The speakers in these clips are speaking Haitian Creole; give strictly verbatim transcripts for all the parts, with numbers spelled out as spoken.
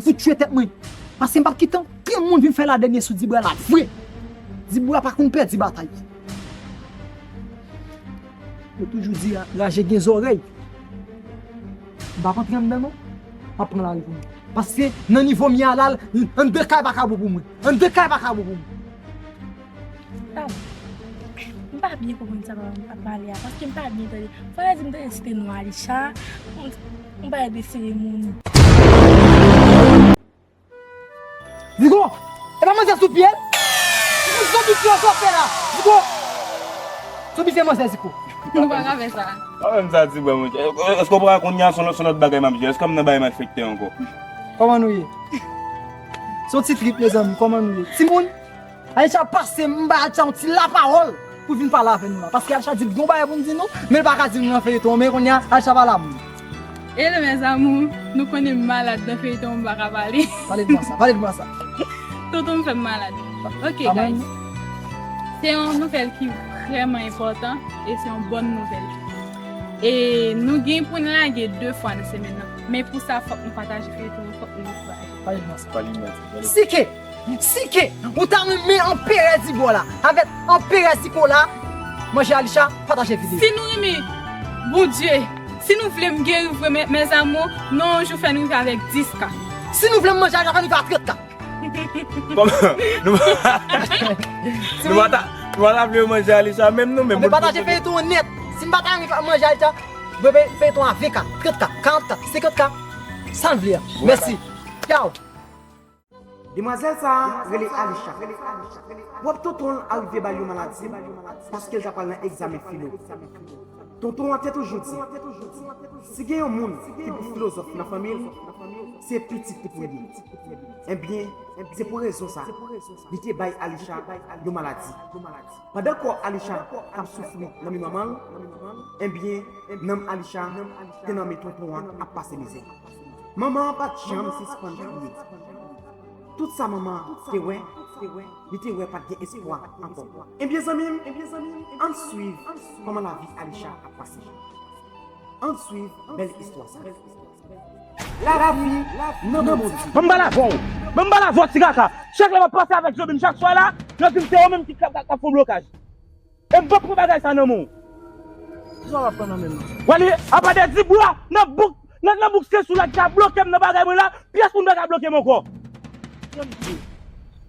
Fout tchwe tèt mwen. Paske m p ap kite ankenn moun vin fè ladènye sou Dibra la vre. Dibra pa konn pèdi batay. Yo toujou di raje gen zòrèy. M p ap antre anndan non. M ap pran lari pou mwen. Paske nan nivo m ye a la, anndan kay pa ka bon pou mwen. Anndan kay pa ka bon pou mwen. Taw, m pa byen konprann sa papa m ap pale a, paske m pa byen tande. Fò yo di m tande site non Alisha, m, m pa de seremoni. Zigo, e pa manzè sou pye l? Zigo, zonbi fè sa w fè la. Zigo, zonbi fè manzè Zigo. Nou pa ka fè sa. Mwen menm sa di bwa mwen. Èske w pa konnen se yon lòt bagay m ap jwe? Èske m nan bagay malfektè ankò? Kòman nou ye? Se yon ti trip, mezanmi, kòman nou ye? Timoun, Alisha pase, m ba Alisha yon ti lapawòl pou vin pale avè nou la. Paske Alisha di l gen yon bagay pou l di nou, men l pa ka di nou nan feyton an, men kounye a, Alisha pale avè nou. Hello mes amours, nou konnen m malad nan feyton, m pa ka pale. Pale de mwen sa, pale de mwen sa. Tonton m fè m malad. Ok, guys. Se yon nouvèl ki vrèman enpòtan e se yon bòn nouvèl. E nou gen pou n lage de fwa nan semèn nan. Men pou sa, fòk nou pataje feyton an, fòk nou ankouraje. Pale de mwen sa. Pale de mwen sa. Sike! Sike, ou ta renmen anperè Zigo la avèk anperè Ziko la manje Alisha, pataje videyo. Si nou renmen Bondye, si nou vle m geri vre, mes amours, nou yon jou fè n rive avèk dis K. Si nou vle m manje Alisha, fè n rive a trant K. Kòman? Nou nou pa ta, nou pa ta vle yo manje Alisha menm nou menm. Anben pataje feyton an nèt. Si m pa ta renmen manje Alisha, mwen fè feyton an ven K, trant K, karant K, senkant K. Sa n vle a. Mèsi. Tchaw. Demwazèl sa a rele Alisha. Pwòp tonton l arive ba l yon maladi paske l ta pral nan egzamen filo. Tonton an te toujou di, si gen yon moun ki pi filozòf nan fanmi l, se pitit li pou l ye. Ebyen, se pou rezon sa a, li te bay Alisha yon maladi. Pandan kò Alisha t ap soufri nan men manman l, ebyen, nanm Alisha te nan men tonton an ap pase mizè. Manman an pa t janm sispann kriye. Tout sa manman an te wè, li te wè pa t gen espwa ankò. Ebyen zanmi m, ann swiv kòman lavi Alisha ap pase. Ann swiv bèl istwa sa. Lavi nan Bondye. Ban m pale avè w. Ban m pale avè w, ti kaka. Chak lè m ap pase avèk Jobim chak swa la, yo di m se yo menm ki k ap, k ap fè blokaj. E m p ap pran bagay sa nan men w. Kisa w ap pran nan men m nan? W ale, apa de di bwa nan bouk, nan, nan bouk se sou la ki ka bloke m nan bagay mwen la, pyès moun pa ka bloke m ankò. M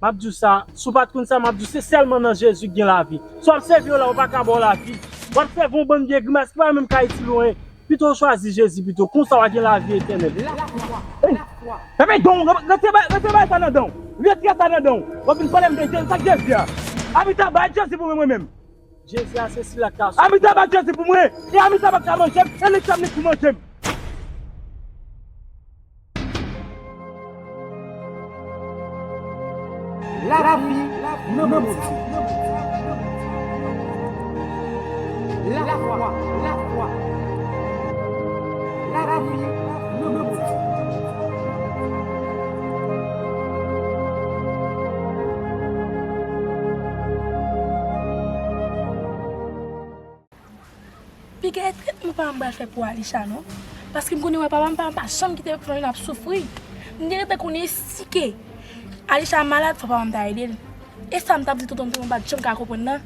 ap di w sa, si w pa t konn sa, m ap di w se sèlman nan Jezi k gen lavi. Si w ap sèvi yo la, yo pa ka ba w lavi. W ap sèvi yon bann vye grimas ki pa menm ka itil ou anyen. Pito w chwazi Jezi pito, konsa w a gen lavi etènèl. Lafwa, lafwa. Pepe don, rete bay, rete bay sa nan dan w. Retire sa nan dan w. W ap vin pale m de Jezi, sa k Jezi a? Anmita bay Jezi pou mwen, mwen menm. Jezi a se sila k ka sove. Anmita bay Jezi pou mwen. E anmita pa ka manje m, e li k fè m li pou manje m. Lavi nan Bondye. Lafwa, lafwa. Lavi nan Bondye. Piga e tretman papa m pral fè pou Alisha non. Paske m konnen wè papa m, papa m pa janm kite fanmi l ap soufri. M te gentan konnen si ke Alisha malad, fò papa m ta ede l. E sa m t ap di tonton m, tonton m pa t janm ka konprann nan.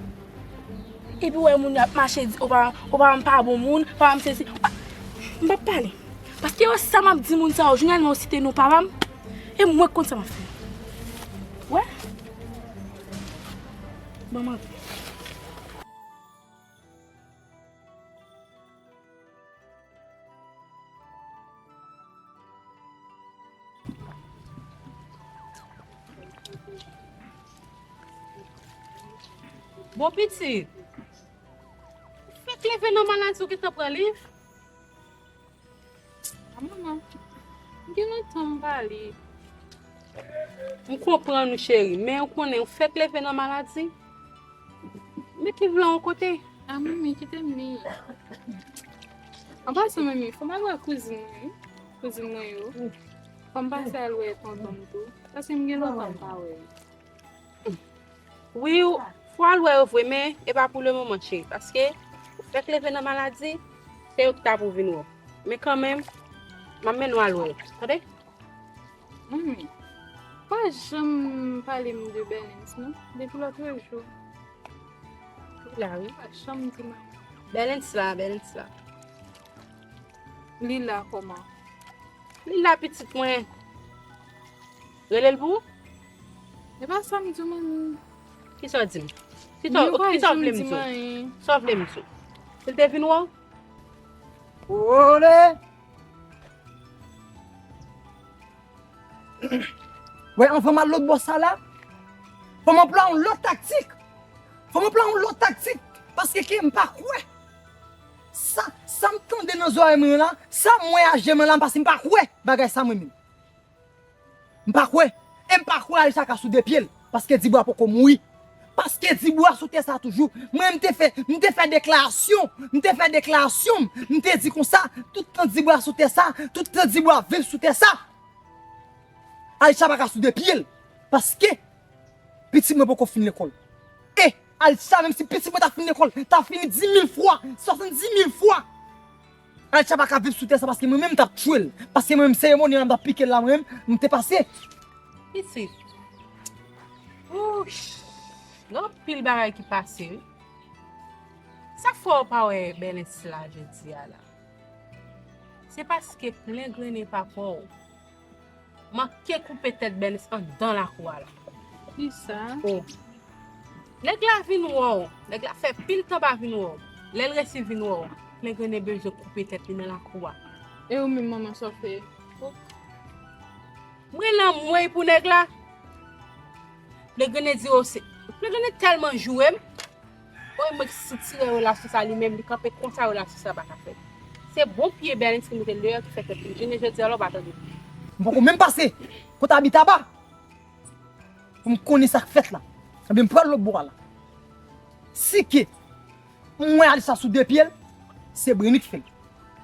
Epi wè moun yo ap mache di, o papa, o papa m pa bon moun, papa m sesi. M p ap pale. Paske yo sa m ap di moun sa yo, jounen yo site non papa m, e mwen k konn sa m ap fè. Wè? Ban m antre. Bon pitit, fèk leve nan maladi w gentan pran li. A manman, m gen lontan m pa li. M konprann ou cheri, men ou konnen ou fèk leve nan maladi. Met liv lan yon kote. A manmi, kite m li. An pasan manmi, fò m al wè kouzin mwen, kouzin mwen yo. Fò m pase al wè tonton m tou, paske m gen lontan m pa wè yo. Wi, w, fò al wè yo vre, men e pa pou lemoman, cheri, paske ou fèk leve nan maladi, se yo ki ta pou vin wè w. Men kanmenm, m ap mennen w al wè yo, tande? Manmi, pa janm pale m de Bèlens, non. Depi lòt jou. Li la, wi. Pa janm di mwen. Bèlens la, Bèlens la. Li la kòman? Li la, pitit mwen. Rele l pou ou? E pa sa m di w, manmi. Kisa w di m? Kisa w vle m di w? Sa w vle m di w? Si l te vin wè w? Ole! Wè, anvan m al lòt bò sa la, fò m anplwaye yon lòt taktik. Fò m anplwaye yon lòt taktik. Paske ke m pa kwè. Sa, sa m tande nan zòrèy mwen la, sa m wè a je mwen la, paske m pa kwè bagay sa mwen menm. M pa kwè. E m pa kwè Alisa ka sou de pye l. Paske Dibwa poko mouri. Paske Dibwa sou tè sa toujou. Mwen, m te fè, m te fè deklarasyon. M te fè deklarasyon. M te di konsa, tout tan Dibwa sou tè sa, tout tan Dibwa viv sou tè sa, Alisa pa ka sou de pye l. Paske pitit mwen poko fin lekòl. E Alisa, menm si pitit mwen ta fin lekòl, ta fini di mil fwa, swasanndis mil fwa, Alisa pa ka viv sou tè sa, paske mwen menm m t ap tchwe l. Paske mwen menm seremoni an m t ap pike l la, mwen menm, m te pase. Pitit. Wouch! Gen anpil bagay ki pase, wi. Sa k fè w pa wè Bèlens la jodi a la? Se paske plen grennen papa w manke koupe tèt Bèlens anndan lakou a la. Kisa? O. Nèg la vin wè w. Nèg la fè pil tan pa vin wè w. Lè l resi vin wè w, plen grennen bezwen koupe tèt li nan lakou a. E ou menm, manman, sa w fè? O. Mwen nan mwen pou nèg la. Plen grennen di w se. Plen grennen tèlman joure m. Woy, mwen ki sitire relasyon sa li menm, li kanpe konsa relasyon sa pa ka fèt. Se bon pye Bèlens ki mete l deyò ki fè ke jounen jodi a la w pa tande. M poko menm pase kote Abitaba pou m konnen sa k fèt la. Ebyen, m pral lòt bò a la. Si ke m wè Alisa sou de pye l, se Brini k fè l.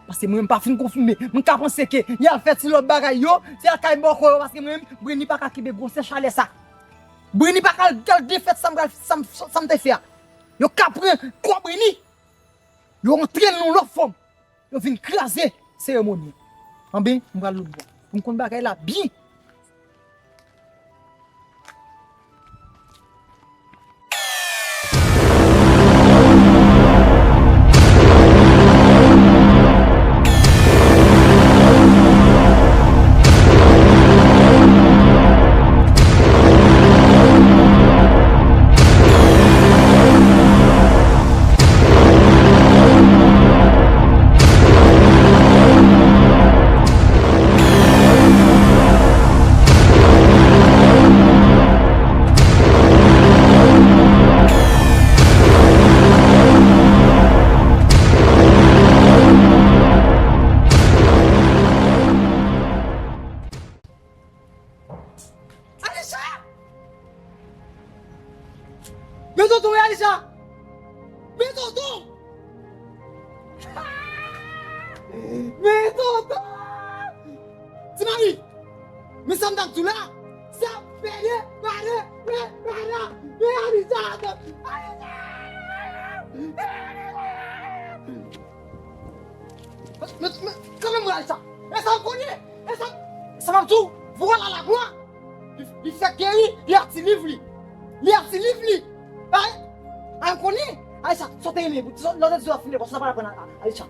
Paske mwen menm pa fin konfime. Mwen ka panse ke y al fè ti lòt bagay yo, se y al kay bòkò yo, paske mwen menm, Brini pa ka kenbe gwosè chalè sa. Brini pa ka al, al defèt sa m pral, sa m, sa m te fè a. Yo ka pran kò Brini, yo antre l nan yon lòt fòm, yo vin kraze seremoni an. Anben, m pral lòt bò pou m konn bagay la byen. Alisha! Men tonton, wi, Alisha! Men tonton! Men tonton! Ti Mari! Men sa m t ap di w la! Sa pede, pale, men, pale, men Alisha! Alisha! Men, men, kanmenm, wi, Alisha! E sa m konnen! E sa, sa m ap di w, vwala laglwa, li, li fèk geri, li ak ti liv li. Li ak ti liv li. Ay, ay, konnen, Alisha, sa w te renmen, sa, lè w te di w ap fin lekòl, sa w pa t aprann a, a, Alisha.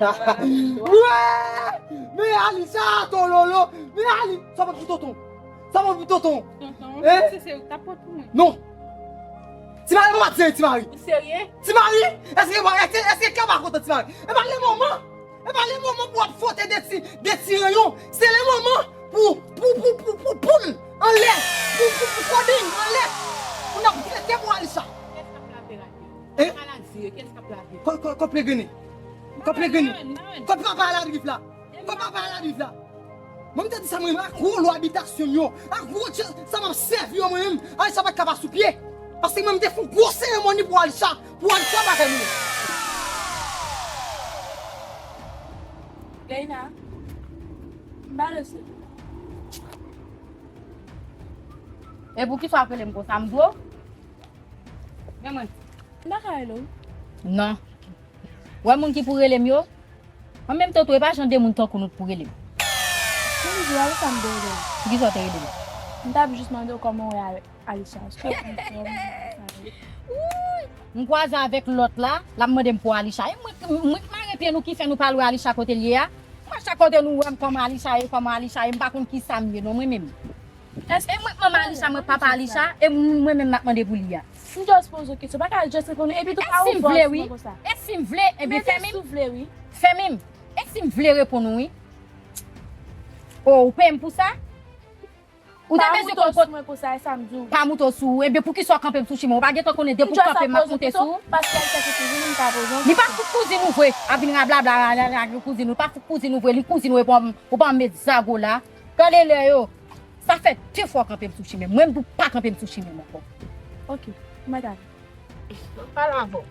Wè! Men Alisha, tololo, men Ali, sa w ap di tonton. Sa w ap di tonton. Tonton, se, se ou k t ap pot pou mwen. Non. Ti Mari, pa serye, Ti Mari. Ou serye? Ti Mari, èske, èske, èske kè w pa kontan, Ti Mari? E pa le moman. E pa le moman pou w ap fwote de ti, de ti reyon. Se le moman pou, pou, pou, pou, pou poul anlè. Pou, pou, pou koding anlè. Pou n ap grete pou Alisha. Kiyès k ap lave rad yo? Hein? Maladi yo, kiyès k ap lave yo? Kò, kò, kò plen grennen. Kò plen grennen. Kò papa a la rive la. Kò papa a la rive la. Mwen, m te di sa, mwen, a gwo lwa abitasyon m yo, a gwo dje, sa m ap sèvi yo, mwen menm, Alisha pa t ka pa sou pye. Paske mwen, m te fè yon gwo seremoni pou Alisha, pou Alisha pa fè mwen. Leila, m pa resi. E poukisa w ap rele m konsa, m di w? Men mwen. M pa ka rele w. Non. Wè moun ki pou rele m yo? Mwen menm, Toto, e pa jan de moun tankou nou t pou rele m. Pou Alisha m te rele w. Poukisa w te rele m? M t ap jis mande w kòman w ye avèk Alisha. Èske w anfòm? Wouy! M kwaze avèk lòt la, l ap mande m pou Alisha. E mwen, mwen k mare pye nou ki fè nou pa lwe Alisha kote l ye a. Mwen chak kote nou wè m kòman Alisha ye, kòman Alisha ye, m pa konn kisa m ye non mwen menm. E mwen k manman Alisha, mwen k papa Alisha, e mwen menm m ap mande pou li a. M just poze w kesyon, pa ka just reponn epi tou pa ou fòs mwen konsa. E si m vle, wi. E si m vle, ebyen fèmen m. Fèmen m. E si m vle reponn ou wi. Oh, ou peye m pou sa? Ou te bezwen konn kote. Pa moute w sou mwen konsa, e sa m di w. Pa moute w sou ou. Ebyen poukisa w kanpe m sou chimen? Ou pa gentan konnen depi w kanpe m ap moute sou ou? Paske Alisha se kouzin m, m ka poze w kesyon. Li pa fout kouzin ou vre. Ap vin rablabla, rablabla, kouzin ou. Li pa fout kouzin ou vre. Li kouzin ou epi w pa met zago la. Gade lè yo. Sa fè de fwa w kanpe m sou chimen. Mwen m di w pa kanpe m sou chimen m ankò. Ok, m mèt ale. Pale avè w.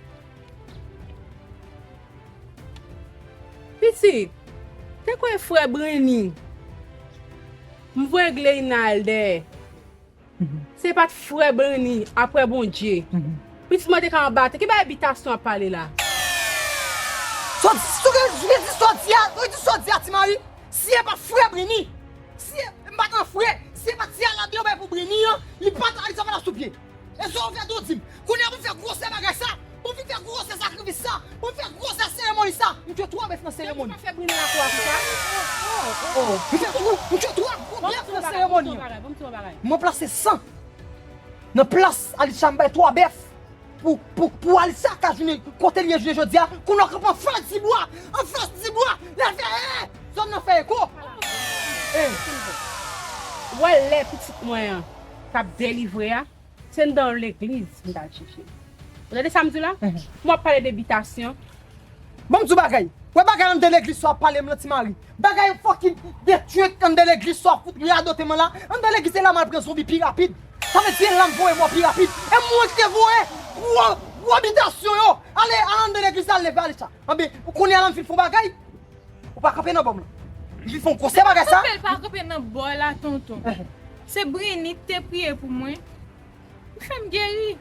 Pitit, te kwè frè Brenny. M voye Gleina al dèyè. Se pa t frè Brenny, apre Bondye. Pitit mwen te ka anba tè. Ki bagay bitasyon ap pale la? Sòti, sòti, sòti, sòti, sòti, ti mari. Si e pa frè Brenny, si e, m pa t nan frè, si e pa ti a la de yon bagay pou Brenny an, li pa t Alisha pa t ap sou pye. E sa w fè tou di m. Kounye a pou m fè gwosè bagay sa, pou m vin fè gwosè sakrifis sa, pou m fè gwosè seremoni sa. M tchwe twa bèf nan seremoni. Fè Brenny lakou a konsa. Oh, m tchwe twa, m tchwe twa gwo bèf nan seremoni an. M ranplase san. Nan plas Alisha m bay twa bèf. Pou, pou, pou Alisha ka jounen kote l ye jounen jodi a, kounye a w kanpe anfas dibwa, anfas dibwa, lè fè, eh, zòn nan fè eko. Eh. Ou wè lè pitit mwen an t ap delivre a, se anndan yon legliz m t al chèche. Ou tande sa m di w la? M ap pale de bitasyon. Ban m di w bagay. Wè bagay anndan legliz sa w ap pale m lan ti mari. Bagay fucking detruit anndan legliz sa w ap fout radote m lan la. Anndan legliz se la m al pran zonbi pi rapid. Sa vle di e la m voye mò pi rapid. E mwen ki te voye gwo, gwo bitasyon yo. Ale, al anndan legliz la, al leve Alisha. Anben, ou konnen a la m fin fè yon bagay. Ou pa kanpe nan bò m lan. M fin fè yon gwosè bagay sa. Kanpe l pa kanpe nan bò la, tonton. Se Brenny ki te priye pou mwen. Ou fè m geri.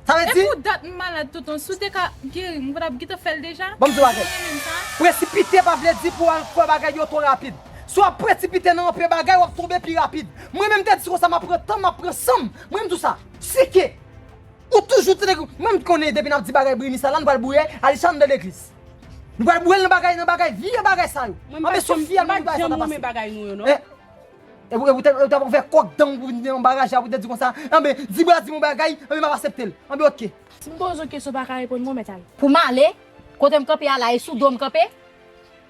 Sa vle di? E pou dat m malad, tonton, si w te ka geri m, ou pa t ap gentan fè l deja? Ban m di w bagay. Presipite pa vle di pou w al fè bagay yo twò rapid. Si w ap presipite nan anpil bagay, w ap tonbe pi rapid. Mwen menm m te di konsa, m ap pran tan, m ap pran san m. Mwen m di w sa. Si ke ou toujou tande, mwen m konnen depi n ap di bagay Brenny sa la, nou pral bouye Alisha anndan legliz. Nou pral bouye l nan bagay, nan bagay, vye bagay sa yo. Anben Sofia, nou bagay sa ta pase. Eh, E pou, e pou te, ou t ap ouvè kòk dan w pou vin anbaraje a pou te di konsa, anben, di bra di m yon bagay, anben, m ap aksepte l. Anben, oke. Si m poze w kesyon, w pa ka reponn mwen, w mèt ale. Pou m ale, kote m kanpe a la, e sou do m kanpe?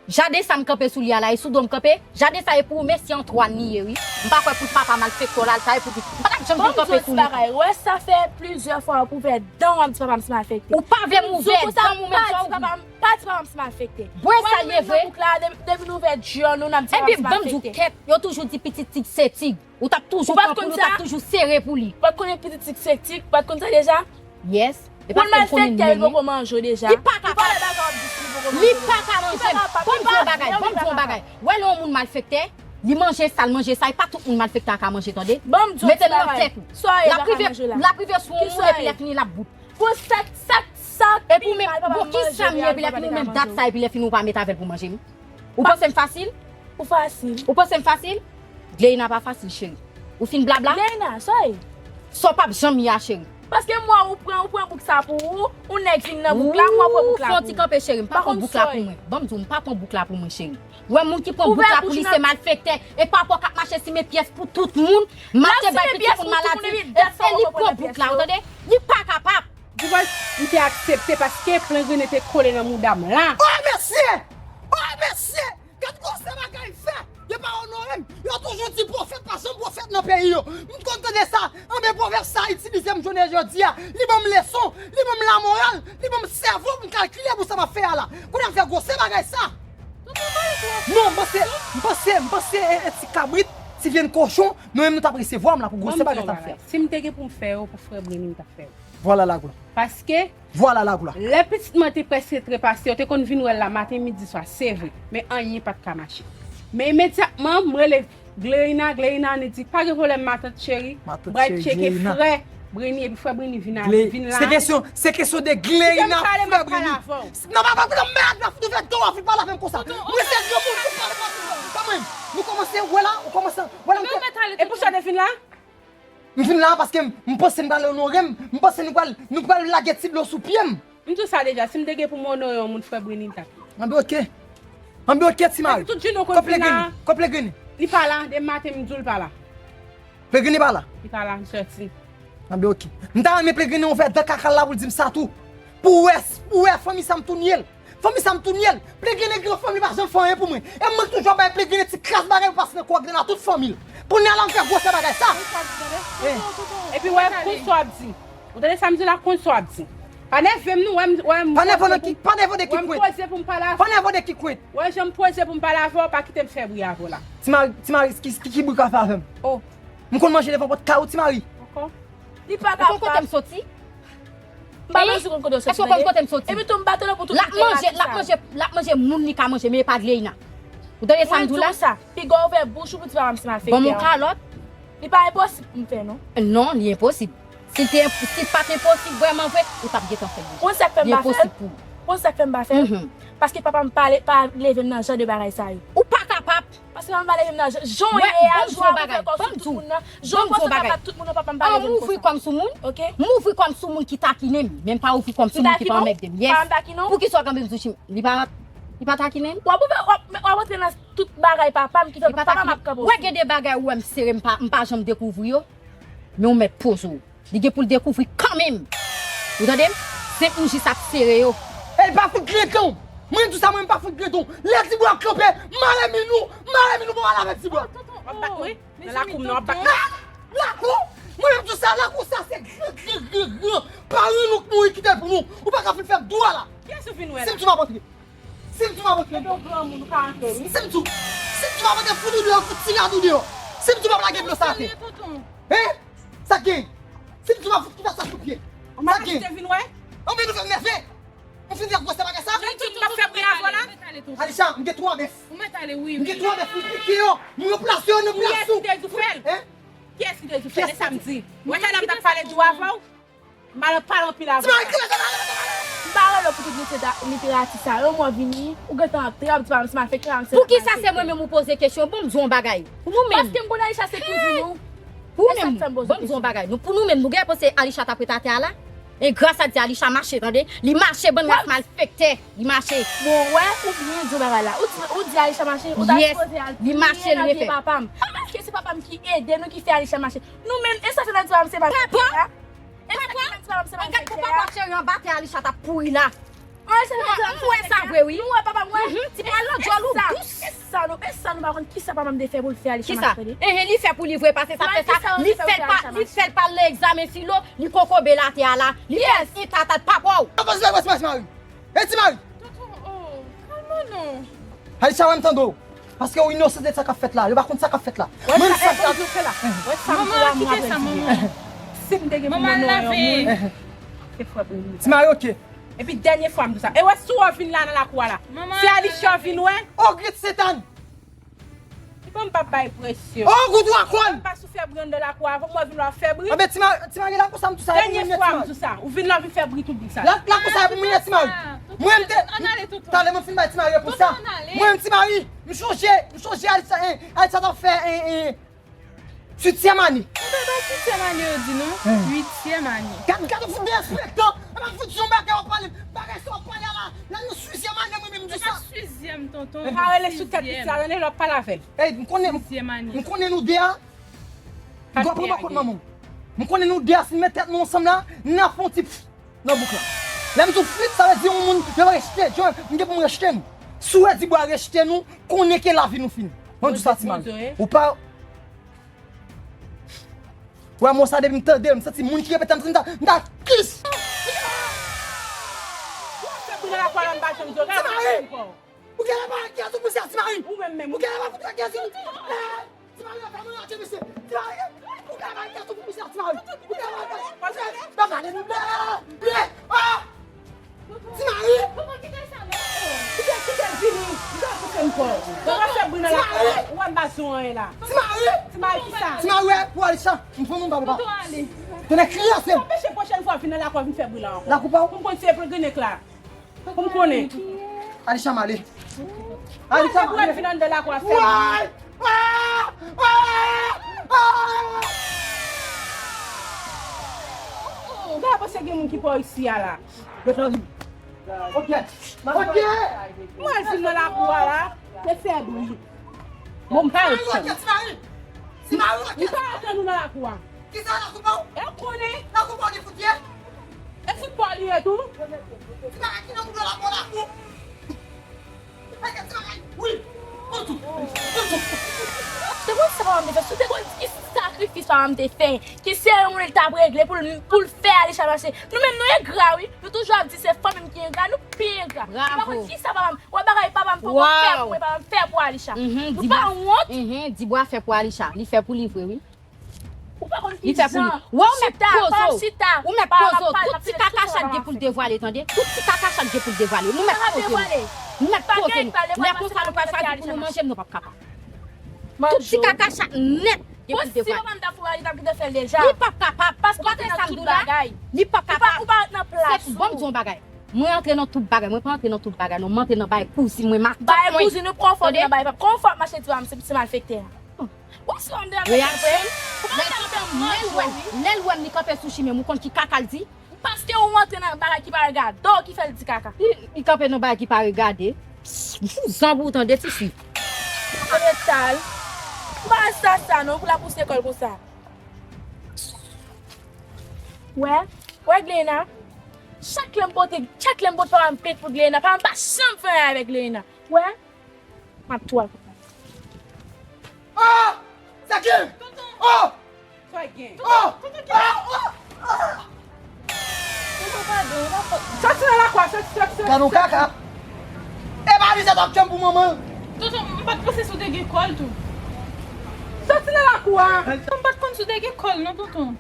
Jaden sa m kanpe sou li a la, e sou do m kanpe? Jaden sa e pou mesye Antoine li ye, wi. M pa kwè pou papa malfektè w la, sa e pou di. M pa t ap janm vin kanpe sou li. Ban m di w yon ti bagay, wè sa fè plizyè fwa w ap ouvè dan w ap di papa m se malfektè. Ou pa vle m ouvè dan m ou menm sa ou vle. Pa di papa m se malfekte. Bwè sa l ye vre. Depi nou ouvè djòl nou, n ap di papa m se malfekte. Epi ban m di w kèt, yo toujou di pitit tig se tig. Ou t ap toujou pran pou li, ou t ap toujou sere pou li. Ou pa t konnen pitit tig se tig, ou pa t konn sa deja? Yes. E paske m konnen li menm wi. Li pa kapab. Li pa ka manje m. Ban m di w yon bagay, ban m di w yon bagay. Wè lè yon moun malfektè, li manje sa, l manje sa, e pa tout moun malfektè a ka manje, tande. Mete l nan tèt ou. L ap rive, l ap rive sou yon moun epi lè fini l ap bout. Pou sa, sa, sa pi mal papa m manje li a, li pa t ka manje w. Epi lè fini ou pa met avè l pou manje m. Ou panse m fasil? Ou fasil. Ou panse m fasil? Gleina pa fasil, cheri. Ou fin blabla? Gleina, sa w ye? Sa w p ap janm ye a, cheri. Paske m wè ou pran, ou pran bouk sa pou ou, ou nèg vin nan bouk la, m wè ou pran bouk la pou ou. Ou fè yon ti kanpe, cheri. M pa pran bouk la pou mwen. Ban m di w, m pa pran bouk la pou mwen, cheri. Wè moun ki pran bouk la pou li se malfektè. E pa pou w k ap mache simen pyès pou tout moun. M ap te bay pitit moun maladi. E se li k pran bouk la, ou tande? Li pa kapab. Divorce, m te aksepte paske plen grennen te kole nan mouda m la. Oh, mesye! Oh, mesye! Gad gwosè bagay fè! Yo pa onore m. Yo toujou di pwofèt pa janm pwofèt nan peyi yo. M konn tande sa. Anben pwovèb sa itilize m jounen jodi a. Li ban m leson, li ban m lamoral, li ban m sèvo pou m kalkile pou sa m ap fè a la. Kounye a m fè gwosè bagay sa. Non, m panse, m panse, m panse e, e ti kabrit, ti vyann kochon, nou menm nou t ap resevwa m la pou gwosè bagay sa m fè. Si m te gen pou m fè yo pou frè Brenny, m t ap fè yo. Vwala laglwa. Paske Vwala laglwa. Lè pitit mwen te prèske trepase, yo te konn vin wè l la maten, midi, swa, se vre. Men anyen pa t ka mache. Men imedyatman, m rele Gleina, Gleina, li di, pa gen pwoblèm, matant cheri, bral tcheke frè Brini, epi frè Brini vin a, vin la. Se kesyon, se kesyon de Gleina, frè Brini. Non, pa, pa, non, mèd, nan foutou fè tan w ap vin pale avè m konsa. Mwen se granmoun, nou pale pa pou mwen. Kòman? Nou kòmanse, wè la, ou kòmanse, wè la. E pou sa w te vin la? M vin la paske m, m panse m pral onore m, m panse nou pral, nou pral lage ti dlo sou pye m. M di w sa deja, si m te gen pou m onore yon moun, frè Brini m t ap. Anben oke. Anben oke, ti mari. Tout jounen w konn vin la. Kòp Legrini, kòp Legrini. Li pa la, demen maten m di w l pa la. Legrini pa la. Li pa la, li sòti. Anben oke. M ta renmen Legrini ouvè dan kaka l la pou l di m sa tou. Pou w wè, pou w wè fanmi sa m tou nye l. Fanmi sa m tou nye l. Plegene gen yon fanmi pa janm fè anyen pou mwen. E mwen k toujou ap bay Plegene ti kras bagay pou pase nan kò Gleina tout fanmi l. Kounye a la m fè gwosè bagay sa. Epi wè, konn sa w ap di. Ou tande sa m di la, konn sa w ap di. Pa nève m non, wè m, wè m. Pa nève w de ki, pa nève w de ki kwit. Wè m poze pou m pale avè w. Pa nève w de ki kwit. Wè jan m poze pou m pale avè w, pa kite m fè bri avè w la. Ti mari, ti mari, ki, ki, ki bri w ka fè avè m? Oh. M konn manje devan pòt kay ou, ti mari. Ankò? Li pa kapab. Ou konn kote m soti? M pa bezwen konn kote w soti, tande. Èske w konn kote m soti? Epi tou m pa tande pou tout. L ap manje, l ap manje, l ap manje moun li ka manje, men e pa Gleina. Ou tande sa m di w la? Mwen di w sa, piga w ouvè bouch ou pou di papa m se malfektè. Ban m yon kalòt. Li pa enposib pou m fè, non. Non, li enposib. Si l te, si l pa t enposib vrèman vre, ou t ap gentan fè l deja. Konn sa k fè m pa fè l? Li enposib pou ou. Konn sa k fè m pa fè l? Mhm. Paske papa m pa le-, pa leve m nan jan de bagay sa yo. Ou pa kapab. Paske papa m pa leve m nan jan, jan w ye a, jan w ap fè kò sou tout moun nan, jan w panse w ka bat tout moun nan, papa m pa leve m konsa. Ou ouvri kò m sou moun? Ok. M ouvri kò m sou moun ki takinen m, men m pa ouvri kò m sou moun ki pa anmède m. Yes. Papa m takinen w? Poukisa w kanpe m sou chim? Li pa, li pa takinen m? W ap ouvè, w ap, w ap antre nan tout bagay papa m ki fè papa m ap kanpe w sou. Wè gen de bagay ou wè m sere, m pa, m pa janm dekouvri yo, men ou mèt poze w. Li gen pou l dekouvri kanmenm. Ou tande m? Zenk nou jis ap sere yo. E l pa fout greton. Mwen di w sa, mwen m pa fout greton. Lè Tibwa ap kanpe, mare minou, mare minou, pa pale avèk Tibwa. W ap bat mwen? Nan lakou m nan w ap bat mwen? Nan lakou? Mwen menm di w sa, lakou sa se gran, gran, gran, gran. Paran nou k mouri kite l pou nou. Ou pa ka vin fè m dwa la. Kiyès ou vin wè la? Si m di w m ap antre. Si m di w m ap antre. Epi w granmoun, ou ka antre, wi. Si m di w, si m di w m ap antre, fout ou deyò, fout ti rad ou deyò. Si m di w m ap lage dlo sa atè. Hein? Sa k gen? Si m di w m ap fout kouta sa sou pye. Sa k gen? Ou te vin wè? Anben nou fè m nève. Ou fin fè gwosè bagay sa? Jan di w m ap fè bri avè w la? Alisha, m gen twa bèf. Ou mèt ale, wi. M gen twa bèf, m pike yo. M ranplase yo nan plas ou. Kiyès ki te di w fè l? Hein? Kiyès ki te di w fè l? E sa m di. Wè talè m t ap pale di w avè w. M pa nan pale anpil avè w. M pa rele w pou tout literati sa yo, mwen vini, ou gentan ap trap, di pa m se malfektè, se malfektè. Poukisa se mwen menm ou poze kesyon? Bon, m di w yon bagay. Pou nou menm. Paske m konn Alisha se kouzin ou. Pou ou menm, bon, m di w yon bagay. Nou, pou nou menm, nou gen panse Alisha t ap ret atè a la? E gras a Dye, Alisha mache, tande? Li mache, bann ras malfektè. Li mache. Bon, wè, ou byen di yon bagay la. Ou di, ou di Alisha mache, ou ta sipoze al priye nan pye papa m. Pa maske se papa m ki ede nou, ki fè Alisha mache. Nou menm, e sa fè n ap di papa m se malfektè a? Papa? Papa, gad pou papa w cheri anba tè Alisha t ap pouri la. M wè sa vre wi. Nou wè papa m wè. Ti pral nan djòl ou dous. E sa nou, e sa nou pa konn kisa papa m te fè pou l fè Alisha mache, tande. Enhen, li fè pou li vre, pase sa fè sa. Li fè l pa, li fè l pa al nan egzamen filo, li kokobe l atè a la. Li fè l entatat papa w. Papa, se pa, se pa, se pa, se pa. E ti mari. Tonton, oh, kalme w non. Alisha, wè m tande w. Paske ou inosan de sa k ap fèt la. Yo pa konn sa k ap fèt la. Wè sa m di w fè la. Wè sa m di w la, m ap di w. Si m te gen pou m onore yon moun, se frè Brini. Ti mari, oke. Epi dènye fwa m di w sa. E wè si w vin la nan lakou a la. Se Alisha w vin wè. Oh, gret Setan! Li pa m p ap bay presyon. Oh, gwo twa kòn! M pa sou fè bri anndan lakou a, avè w vin la fè bri. Anben, ti mari, ti mari, lakou sa m tou sa, e pou mwen ye, ti mari. Dènye fwa m di w sa. Ou vin la, ou vin fè bri tout bri sa. La, lakou sa, e pou mwen ye, ti mari. Mwen, m te, talè mwen fin bay ti mari repons sa. Mwen, ti mari, m chonje, m chonje Alitha, eh, Alitha t ap fè, eh, eh, uityèm ane. Ou pa bay uityèm ane yo di non. Uityèm ane. Gad, gad, ou fout derespektan. Epa fout yon bagay w ap pale. Bagay sa w ap pale a la. La, nou sizyèm ane, mwen menm, m di sa. Sizyèm, tonton. Pa rele sou tèt pitit la, tande, lè w ap pale avè l. Ey, m konnen, m konnen nou de a. Gwa pran makòt manman w. M konnen nou de a, si n met tèt nou ansanm la, n ap fè yon ti pf nan bouk la. Lè m di w flit, sa vle di yon moun, yo rejte, jan m gen pou m rejte nou. Si w wè Dibwa rejte nou, konnen ke lavi nou fini. Mwen di w sa, ti mari. Ou pa Wè mo sa depi m tande l, m santi moun ki repete m, m ta, m ta kis. Ou ap fè bri nan lakou a la, m pa janm di w, gade sa m fè ankò. Ou genlè pa gen sou pousè, ti mari. Ou menm menm. Ou genlè pa fout gen sou. Eh, ti mari, fè mwen lage mesye. Ti mari, ou genlè pa gen sou pousè, ti mari. Ou genlè pa gen. Ba pale nou. Eh, ah! Ti mari. Kite, kite l vini. Ankò. Ou pa fè bri nan lakou a. Ou wè m pa di w anyen la. Ti Mari! Ti Mari ki sa? Ti Mari, wè, pou Alisha. M pran moun pa papa. Tonton ale. Tonnè kriye se. Anpeche pwochèn fwa vin nan lakou a vin fè bri la ankò. Lakou pa w? Pou m konn si e pou grenèk la. Pou m konnen. Alisha m ale. Alisha m ale. Pou vin anndan lakou a fè bri. Way! Ah! Ah! Ah! Ou pa panse gen moun ki pa w isi a la? Yo fè bri. Ok. Ok. Mwen vin nan lakou a la, se fè bri. Bon, m pa wè. Ti Mari, ti Mari, ti Mari. Li pa antre nou nan lakou a. Kisa lakou pa w? E konnen. Lakou pa w gen fout ye? E fout pa w li ye tou. Ti Mari, ki nan moun nan lakou a lakou? Wi. Pran tou. Pran tou. Te konn sa papa m te fè, si w te konn ki sakrifis papa m te fè, ki seremoni l t ap regle pou l, pou l fè Alisha mache. Nou menm nou engra wi. Nou toujou ap di se fanmi m ki engra, nou pi engra. Ou pa konn kisa papa m, wè bagay papa m poko fè pou mwen, papa m fè pou Alisha. Nou pa wont? Dibwa fè pou Alisha, li fè pou li vre wi. Ou pa konn kijan. Wè ou mèt poze w. Ou mèt poze w. Tout ti kaka chat gen pou l devwale, tande. Tout ti kaka chat gen pou l devwale. Nou mèt poze nou. Nou mèt poze nou. Lè konsa nou pral fè pou nou manje, nou p ap kapab. Tout ti kaka chat nèt gen pou l devwale. Li p ap kapab. Paske ou te nan tout bagay. Li p ap kapab. Ou pa ret nan plas ou. Bon, m di yon bagay. Mwen antre nan tout bagay. Mwen pa antre nan tout bagay non. Mwen antre nan bagay kouzin mwen, matant mwen. Bagay kouzin ou, kòman fò w antre nan bagay pap? Kòman fò w ap mache di w a m se, se malfektè a? Ou wè si w ap mande l ap reponn. Lè l kanpe, lè l wè m, lè l wè m li kanpe sou chimen m, ou konn ki kaka l di? Paske ou antre nan bagay ki pa regade w ki fè l di kaka. Li, li kanpe nan bagay ki pa regade. M fout zan pou ou tande, tifi. Tande tal. Ou pa sa sa non, pou l ap pouse kò l konsa. Wè, wè Glenna. Chak lè m pote, chak lè m pote papa m pent pou Glenna, papa m pa janm fè anyen avèk Glenna. Wè, m ap tou al konprann. Oh! Sa gen? Oh! Sa gen? Oh! Oh! Oh! Oh! Tonton, padon, ou pa fò. Soti nan lakou a, soti, soti, soti. Gade yon kaka. E pa li sa t ap tchanm pou manman. Tonton, m pa t panse si w te gen kòl tou. Soti nan lakou a. Tonton, m pa t konn si w te gen kòl non, tonton.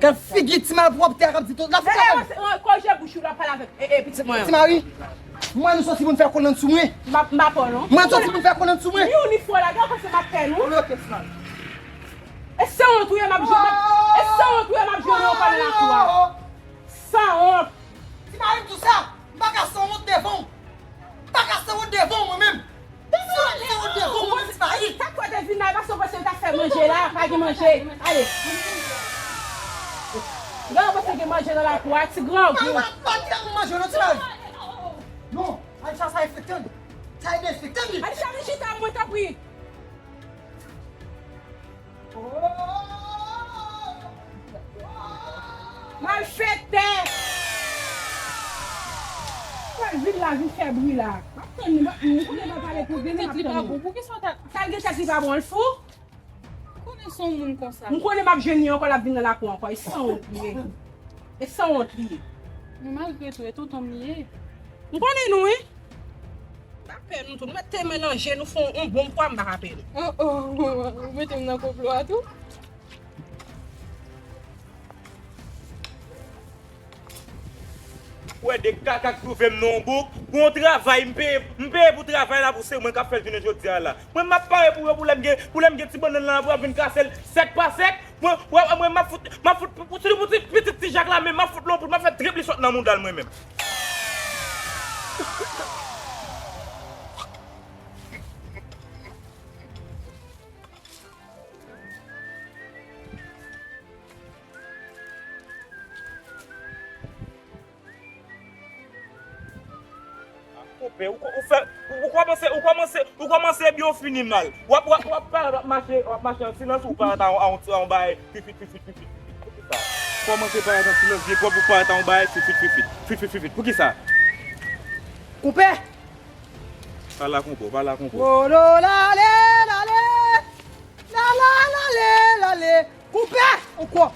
Gad figi ti malpwòpte a k ap di tout la. Eh, eh, eh, korije bouch ou la, pale avèk, eh, eh, pitit mwen an. Ti Mari, mwen nou soti pou n fè kòl nan sou mwen. M pa, m pa pè w non. Mwen soti pou n fè kòl nan sou mwen. Ni ou ni frè w la, gade kòman m ap fè nou. Ok, ti Mari. E sanwont ou ye, m ap jwenn, e sanwont ou ye, m ap jwenn yon kòl nan lakou a. Sanwont. Ti Mari, m di w sa, m pa ka sanwont devan w. M pa ka sanwont devan w mwen menm. Si w ap sanwont devan w mwen menm, ti Mari. Sa k fè w te vin la, e paske w panse yo t ap fè manje la, pa gen manje. Ale. Gade w panse gen manje nan lakou a, ti grangou. Pa, pa, pa gen manje non, ti Mari. Non, Aisha, sa enfektan li. Sa enfektan li. Aisha, vin chita mwen, tanpri. Malfektè! Pral vin la, vin fè bri la. M ap tann li, m ap, m konnen m ap pale pou vin, m ap tann li. Pou ki sa w ta... Sa l gen tèt li pa bon, l fou? Konnen se yon moun konsa. M konnen m ap jwenn li ankò, l ap vin nan lakou ankò. E sanwont li ye. E sanwont li ye. Men malgre tou, e tonton m li ye. M konnen nou, wi. Pa pè nou tou. Nou mèt te melanje, nou fè yon bon pwa, m pa ka pè nou. Oh, oh, ou mete m nan konplo a tou? Ou wè de kaka k twouve m nan yon bouk, pou yon travay m peye, m peye pou travay la, pou se mwen k ap fè l jounen jodi a la. Mwen m ap pare pou yo, pou lè m gen, pou lè m gen ti bannann lan apre, ap vin kase l sèk pa sèk. Mwen, mwen, mwen, m ap fout, m ap fout, pou, pou, pou ti, pou ti, pitit ti Jak la menm, m ap fout l yon poud, m ap fè trip li sot nan mouda l mwen menm. Konpè, ou, ou fè, ou, ou kòmanse, ou kòmanse, ou kòmanse byen, ou fini mal. W ap, w ap, w ap parèt, w ap mache, w ap mache an silans, ou parèt a, a, a yon bagay, fifit, fifit, fifit, fifit. Poukisa? Kòmanse parèt an silans, byen pwòp, ou parèt a yon bagay, fifit, fifit, fifit, fifit, fifit. Poukisa? Konpè! Pale ak yon bò, pale ak yon bò. Wolo lale, lale, lala, lale, lale. Konpè! Ankò!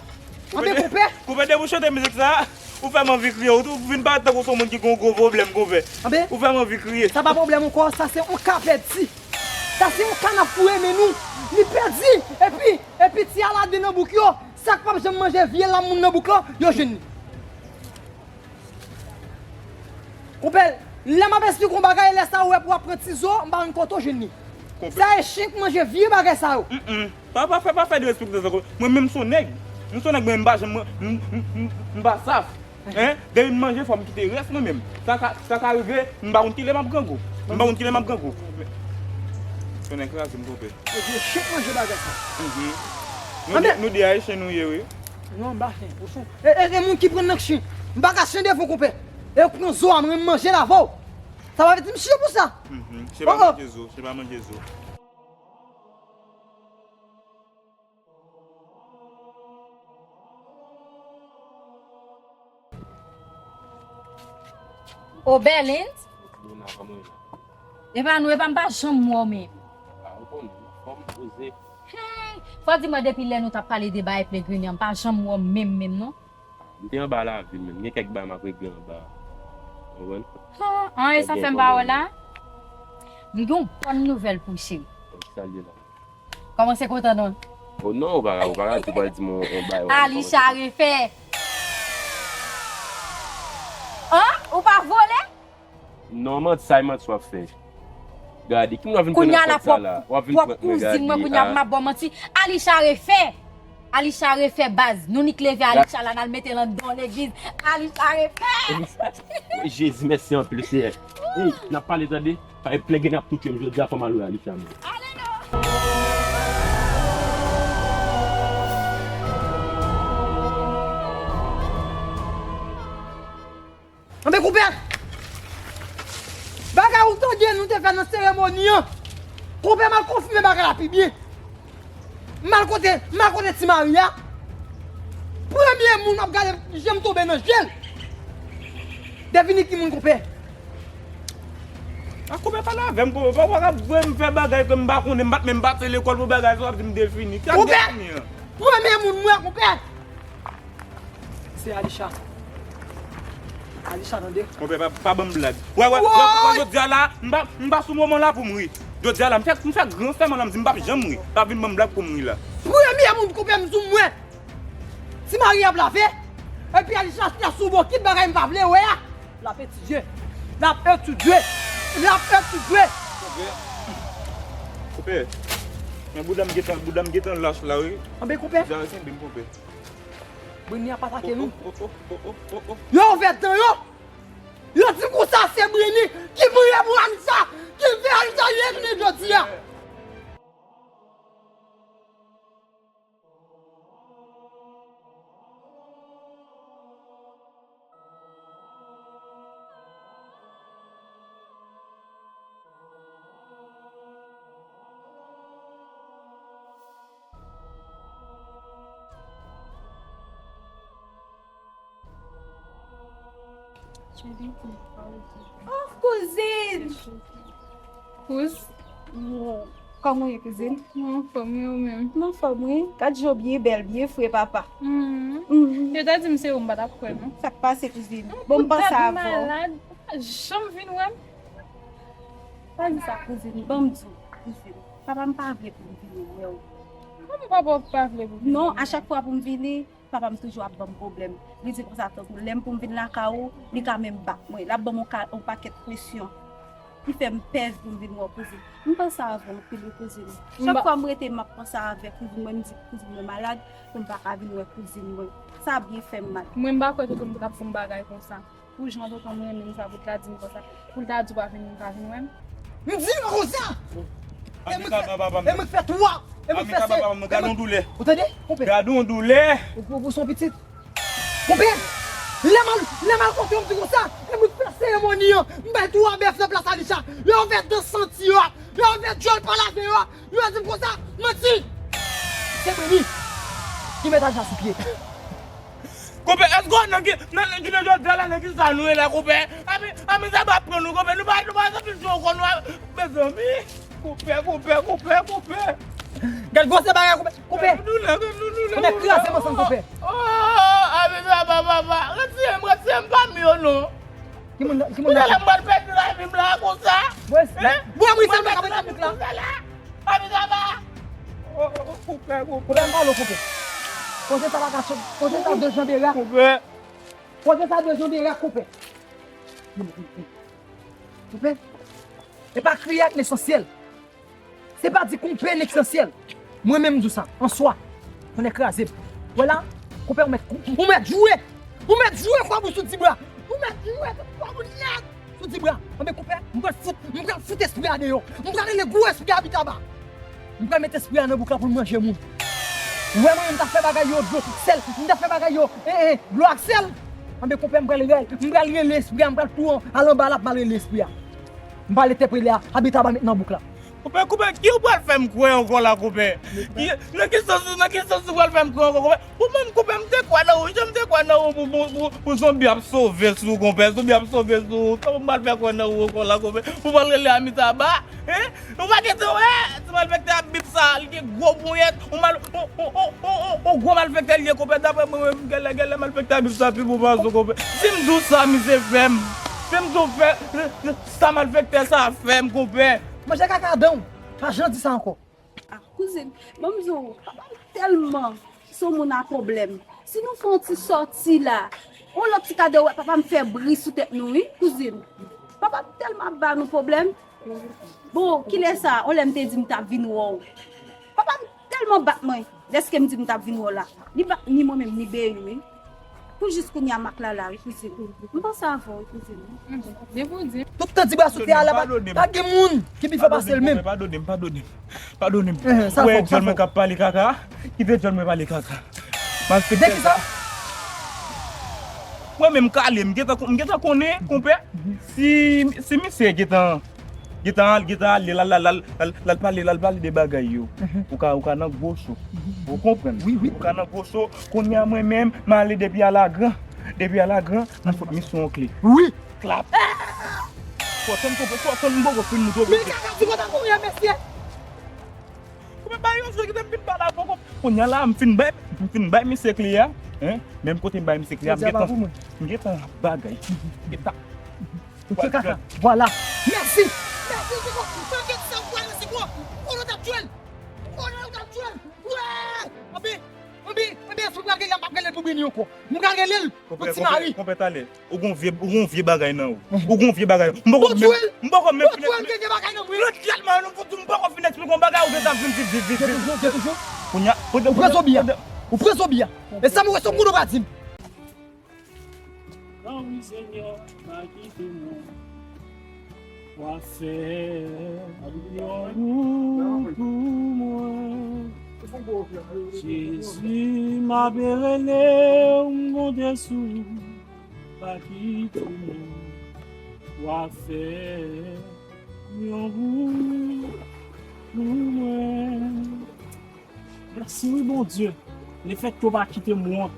Anben konpè! Konpè, depi w chante mizik sa, ou fè m anvi kriye. Ou, ou vin parèt tankou se yon moun ki gen yon gwo pwoblèm, konpè. Anben? Ou fè m anvi kriye. Sa pa pwoblèm ankò, sa se yon ka pèdi. Sa se yon ka n ap foure men nou. Li pèdi. Epi, epi ti Aladin nan bouk yo, sa k p ap janm manje vye lanm moun nan bouk lan, yo jwenn li. Konpè, Lè m ap esplike yon bagay, lè sa ou wè pou w ap pran tizo, m pa konn kote w jwenn li. Sa e chen k manje vye bagay sa yo. Mm, mm. Pa, pa fè, pa fè derespektan sa. Mwen menm m se yon nèg. M se yon nèg, mwen menm m pa janm, m, m, m, m pa saf. Hein? Depi m manje, fò m kite rès mwen menm. Sa ka, sa ka rive, m pa konn kilè m ap grangou. M pa konn kilè m ap grangou. Konnen kraze m konpè. E vye chen k manje bagay sa. Mhm. Nou de, nou de Ayisyen nou ye, wi. Non, m pa chen. Ou son, e, e, e moun ki pran nan chen. M pa ka chen devan w, konpè. E ou pran zo a, mwen m manje l avè w. Sa pa vle di m chen pou sa. Mhm. Chen pa manje zo, chen pa manje zo. O Bèlens? Luna, kòman w ye? Epa nou, epa m pa janm wè w menm. A, ou konnen, fò m poze. Hey, fò di mwen depi lè nou t ap pale de bagay Plegrini an, m pa janm wè w menm, menm non. M te anba lavil menm. Gen kèk bagay m ap regle anba. Ou konprann? An, e sa fè m pa wè w la? M gen yon bòn nouvèl pou w, cheri. Salye la. Kòmanse kontan non. Oh non, ou pa ka, ou pa ka di, ou pa di m yon, yon bagay. Alisha refè. An? Ou pa vole? Non, manti, sa e manti w ap fè. Gade, ki moun w ap vin pran nan pòt sa la? W ap vin pran mwen gade. Kouzin mwen, kounye a pou m ap ba w manti. Alisha refè. Alisha refè baz. Nou nik leve Alisha la, n al mete l anndan legliz. Alisha refè. Jezi, mèsi anpil, Seyè. Ey, n ap pale tande. Pare plege n ap touche m jodi a, fò m al wè Alisha mwen. Ale non. Anben konpè, bagay ou tande nou te fè nan seremoni an, konpè m al konfime bagay la pi byen. M al kote, m al kote Ti Mari a. Premye moun ap gade je m tonbe nan je l. Devine ki moun konpè. A konpè pale avè m konpè, pa pa ka voye m fè bagay ke m pa konnen, m pa t menm pase lekòl pou bagay sa w ap di m defini. Ki ap defini an? Premye moun m wè konpè. Se Alisha. Alisha tande. Konpè pa, pa ban m blag. Wè, wè, wè, jodi a la, m pa, m pa sou moman la pou m ri. Jodi a la, m fè, m fè gran sèman la, m di m p ap janm ri. Pa vin ban m blag pou m ri la. Premye moun konpè m sou mwen. Ti Mari ap lave. Epi Alisha chita sou bokit bagay m pa vle wè a. L ap etidye. L ap etidye. L ap etidye. Konpè. Konpè. Men bouda m gentan, bouda m gentan lach la wi. Anben konpè. Jare kenbe m konpè. Brini ap atake nou. Oh, oh, oh, oh, oh, oh, oh. Yo ouvè dan yo. Yo di konsa se Brini ki priye pou Alisha, ki fè Alisha retounen jodi a. Oh, kouzin! Kouz? Kòman w ye, kouzin? Mwen anfòm, wi, ou menm? Mwen anfòm, wi. Gad jan w byen bèl, byen fre, papa. Mhm. Yo ta di m se ou, m pa t ap kwè, non. Sa k pase, kouzin? Bon, m panse avè w. Malad, ou pa janm vin wè m. Pa di sa, kouzin. Ban m di w, kouzin. Papa m pa vle pou m vini wè w. Kòman papa w pa vle pou m vini wè w? Non, a chak fwa pou m vini, papa m toujou ap ban m pwoblèm. Li di konsa, tankou lè m pou m vin lakay ou, li ka menm bat mwen. L ap ban m yon ka, yon pakèt presyon. Li fè m pè pou m vin wè w, kouzin. M panse avè w anpil, wi, kouzin. Chak fwa m rete, m ap panse avè kouzin mwen, m di kouzin mwen malad, pou m pa ka vin wè kouzin mwen. Sa byen fè m mal. Mwen, m pa kwè tonton m t ap fè yon bagay konsa. Pou jan tonton m renmen m sa, pou l ta di m konsa, pou l ta di w pa vin, pa vin wè m. M di w konsa! E mwen k fè, e mwen k fè twa, e mwen k fè sèt. Gade yon doulè. Ou tande? Konpè. Gade yon doulè. Ou, ou, ou se yon pitit. Konpè, lè m al, lè m al kote yo, m di konsa, e mwen k fè seremoni an, m bay twa bèf nan plas Alisha. Yo ouvè dan santi yo a, yo ouvè dyòl pa lave yo a, yo di m konsa, manti! Se Brini ki met Alisha sou pye. Konpè, èske w nan ki, nan, nan jounen jodi a la, nan ki sa nou ye la, konpè? Ami, ami, sa pa pran nou, konpè. Nou pa, nou pa santi l sou kò nou a, mezanmi. Konpè, konpè, konpè, konpè. Gad gwosè bagay, konpè. Konpè. Konpè, kraze m ansanm, konpè. Oh, ami, papa, papa. Retire m, retire m pami yo, non. Ki moun, ki moun nan? Kounye a la, m pral pèdi lavi m la, konsa. Bwè, bwè, bwè, mwen sèlman ka pran tablet la. Konsa la. Ami, papa. Oh, oh, oh, konpè, konpè. Konpè, m pale w, konpè. Koze sa pa ka sot. Koze sa de janbe ra. Konpè. Koze sa de janbe ra, konpè. Vini, vini, vini. Konpè, e pa kriye ak lesansyèl. Se pa di konpè lesansyèl. Mwen menm m di w sa, answa, tonnè kraze m. Wè la, konpè, ou mèt, ou mèt jwe. Ou mèt jwe kòb ou sou dibra. Ou mèt jwe kòb ou nèt sou dibra. Anben konpè, m pral fout, m pral fout espri a deyò. M pral rele gwo espri a Abitaba. M pral met espri a nan bouk la pou l manje moun. Ou wè mwen menm m t ap fè bagay yo dlo, sèl, m t ap fè bagay yo, eh, eh, dlo ak sèl. Anben konpè, m pral rele, m pral rele espri a, m pral tou al anba la, m pral rele espri a. M pral entèpele a, Abitaba met nan bouk la. Konpè, konpè, ki ou pral fè m kwè ankò la, konpè? Ki, nan ki sans, nan ki sans ou pral fè m kwè ankò, konpè? Ou menm, konpè, m te kwè nan ou, jan m te kwè nan ou pou, pou, pou, pou zonbi ap sove sou ou, konpè. Zonbi ap sove sou ou. Kòman m pral fè kwè nan ou ankò la, konpè? Ou pral rele Abitaba, hein? Ou pa gentan wè? Ti malfektè ap bip sa, li gen gwo ponyèt. Ou mal, ou, ou, ou, ou, ou, ou gwo malfektè li ye, konpè. Daprè mwen, mwen, gèlè, gèlè malfektè ap bip sa pi bon pase w, konpè. Si m di w sa, misye fè m. Si m di w fè, sa malfektè sa fè m, konpè. Manje kaka dan w. Pa jan di sa ankò. Ah, kouzin, ban m di w, papa m tèlman se yon moun a pwoblèm. Si nou fè yon ti sòti la, yon lòt ti kadè, ou wè papa m fè bri sou tèt nou, wi, kouzin. Papa m tèlman ap ba nou pwoblèm. Bon, kilè sa, yon lè m te di m t ap vin wè w. Papa m tèlman bat mwen, dèske m di m t ap vin wè w la. Li bat ni mwen menm, ni Beyou, wi. Pou jis kounye a m ak Lala, wi, kouzin. M panse avè w, wi, kouzin. Byen pou di. Tout tan dibra sou tè a la, pa, pa gen moun ki pi fò pase l menm. Padone m, padone m, padone m. Padone m. Ehh, sa fò, sa fò. Ou wè dyòl mwen k ap pale kaka? Kite dyòl mwen pale kaka. Malfektè sa. De ki sa? Mwen menm kale, m gentan, m gentan konnen, konpè. Si, si misye gentan, gentan al, gentan ale, l al, l al, l al, l al pale, l al pale de bagay yo. Mhm. Ou ka, ou ka nan gwo cho. Mhm. Ou konprann? Wi, wi. Ou ka nan gwo cho. Kounye a mwen menm, m ale depi a lagran. Depi a lagran, m fout misye yon kle. Wi. Klap. Fò tann konpè, fò tann m poko fin moute w. Men kaka ti kontan kounye a, mesye. Konpè, bay yon jwe, kite m fin pale avè w. Kounye a la, m fin bay, m fin bay misye kle a. Hein? Menm kote m bay misye kle a, m gentan, m gentan bagay. M gentan. Ok, kaka. Vwala. Mèsi. Mèsi, Siko. Mwen gen sa w pral nan Siko. Ou konnen w t ap jwenn. Ou konnen w t ap jwenn. Wè! Anpi, anpi, anpi, espri pral rele, m p ap rele l pou Brini ankò. M pral rele l pou Ti Mari. Konpè, talè. Ou gon vye, ou gon vye bagay nan ou. Ou gon vye bagay. M poko menm, m poko menm fin eksplike. Ou tèlman, nou fout, m poko fin eksplike yon bagay, ou deja vin vit, vit, vit, vit. Kounye a, ou pran zonbi a. Ou pran zonbi a. E sa m wè sou moun ou pa di m. Nan wi, Senyè, pa kite mwen. W ap fè yon wout pou mwen. Jezi, m ape rele w, m konte sou ou. Pa kite mwen. W ap fè yon wout pou mwen. Mèsi wi Bondye, lefètke w pa kite m wont.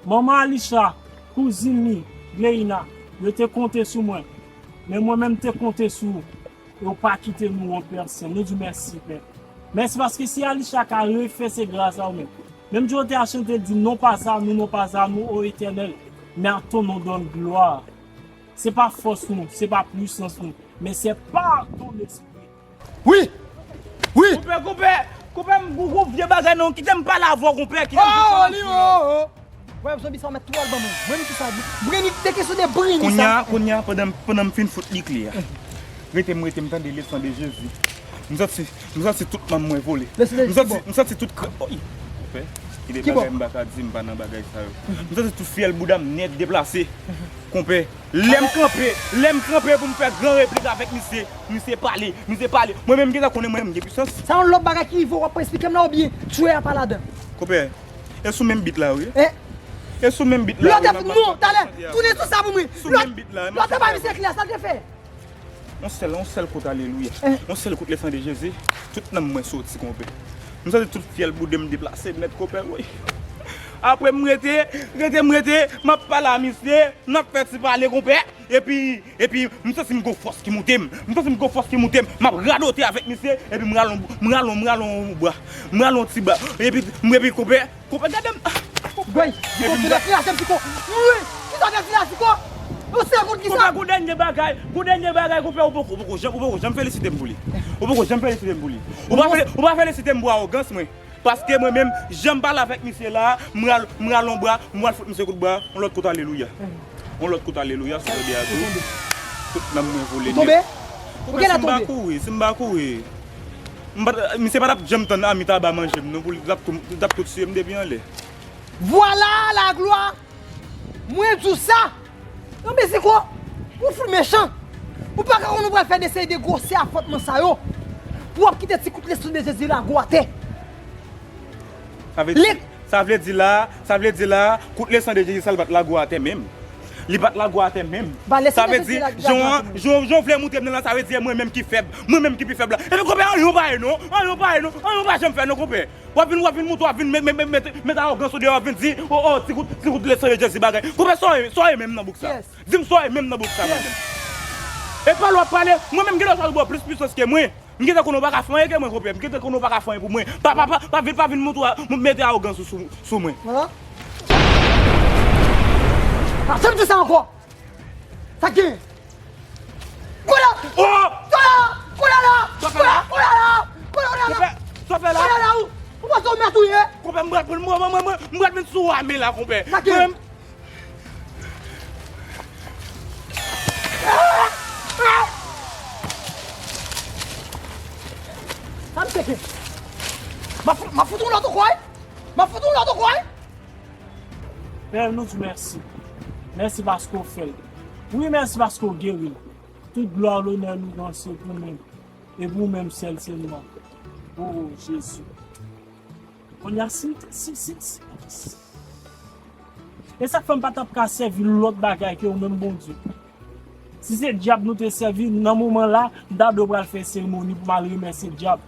Manman Alisha, kouzin li, Gleina, yo te konte sou mwen. Men mwen menm m te konte sou ou. E w pa kite nou wont, Pè Sen. Nou di w mèsi, Pè. Mèsi paske si Alisha ka refè, se gras a ou menm. Menm jan w te a chante, di, non pas à nous, non pas à nous, ô Éternel, mais à ton nom donne gloire. Se pa fòs nou, se pa pwisans nou, men se pa ton espri. Wi! Wi! Konpè, konpè, konpè, m gwo, gwo vye bagay non, kite m pale avè w, konpè, kite m pale avè w. Oh, oh, oh, oh. Wè, zonbi sa w mèt tou al ban mwen. Mwen, m ki sa di. Brini, te kesyon de Brini sa. Kounye a, kounye a, pandan, pandan m fin fout li kle a. Rete m, rete m tande le sang de Jésus. M santi, m santi tout manm mwen vole. M santi, m santi tout krè-, oy! Konpè, gen de bagay m pa ka di, m pa nan bagay sa yo. M santi tout fyèl bouda m nèt deplase. Konpè, lè m kanpe, lè m kanpe pou m fè gran replik avèk misye, misye pale, misye pale. Mwen menm m gentan konnen mwen menm m gen pwisans. Sa yon lòt bagay ki rive w ap esplike m la oubyen tchwè a pa ladan? Konpè, e sou menm bit la wi. E? E sou menm bit la wi. Lòt, non, talè, tounen sou sa pou mwen. Sou menm bit la. Lòt, lòt pa misye kle a, sa l te fè? Yon sèl, yon sèl kout alelouya. Eh. Yon sèl kout le sang de Jésus. Tout nanm mwen soti, konpè. M santi tout fyèl bouda m deplase nèt, konpè, wi. Apre m rete, rete, m rete, m ap pale a misye, n ap fè ti pale, konpè. Epi, epi, m santi m gon fòs ki moute m. M santi m gon fòs ki moute m. M ap radote avèk misye, epi m rale yon, m rale yon, m rale yon bwa. M rale yon ti bwa. Epi, m, epi, konpè, Konpè, gade m. Woy, epi m gade. Woy, kisa w te di la, Siko? Yon sèl kout kisa? Konpè, gon dènye bagay, gon dènye bagay, konpè, ou poko, ou poko janm, ou poko janm felisite m pou li. Ou poko janm felisite m pou li. Ou pa feli-, ou pa felisite m pou awogans mwen. Paske mwen menm, jan m pale avèk misye la, m ral, m ral yon bwa, m pral fout misye kout bwa, yon lòt kout alelouya. Yon lòt kout alelouya, sou lòd a tou. Nan mwen vole nèt. Ou tonbe? Ou genlè tonbe? Si m pa kouri, si m pa kouri. M pa t, misye pa t ap janm tann Amitabha manje m non pou li t ap tou, li t ap tou tiye m depi anlè. Vwala laglwa! Mwen di w sa! Yon miziko, ou fout mechan! Ou pa ka konn ou pral fè de seri de gwosè afwontman sa yo pou w ap kite ti kout lesan de Jezi lage w atè. Sa vle di, sa vle di la, sa vle di la, kout lesan de Jezi sa l pa t lage w atè menm. Li pa t lage w atè menm. Sa vle di, jan an, jan, jan w vle montre m nan la, sa vle di e mwen menm ki fèb, mwen menm ki pi fèb la. Epi konpè, anyen w pa ye non, anyen w pa ye non, anyen w pa janm fè non konpè. W ap vin, w ap vin montre, w ap vin met, met, met, met, met awogans ou deyò, w ap vin di, o, o, ti kout, ti kout lesan de Jezi bagay. Konpè, sa w ye, sa w ye menm nan bouk sa? Di m sa w ye menm nan bouk sa, madanm. E pale w ap pale, mwen menm genlè w ta dwe ba w plis pisans ke mwen. M gentan konnen w pa ka fè anyen ke mwen, konpè. M gentan konnen w pa ka fè anyen pou mwen. Pa, pa, pa, pa vin, pa vin montre, mete awogans ou sou, sou mwen. Vwala. Pa janm di sa ankò. Sa k genyen? Kounye a! Oh! Kounye a! Kounye a la! Sa fè la? Kounye a la! Kounye a la! Konpè, sa fè la? Kounye a la, ou, ou panse w mèt ou ye? Konpè, m pral pran, mwen, mwen, mwen, mwen, m pral vin sou ame la, konpè. Sa k genyen? Mwen, Sa m teke. M ap fout, m ap fout yon lòt ankò, wi. M ap fout yon lòt ankò, wi. Pè, nou di w mèsi. Mèsi paske w fè l. Wi, mèsi paske w geri l. Tout glwa, lonè, louyans se pou mwen. E pou ou menm sèl sèlman. O Jezi. Kounye a, si, si, si, si, e sa k fè m pa t ap ka sèvi lòt bagay ke ou menm, Bondye. Si se dyab nou te sèvi, nan moman la, m ta dwe pral fè seremoni pou m al remèsye dyab.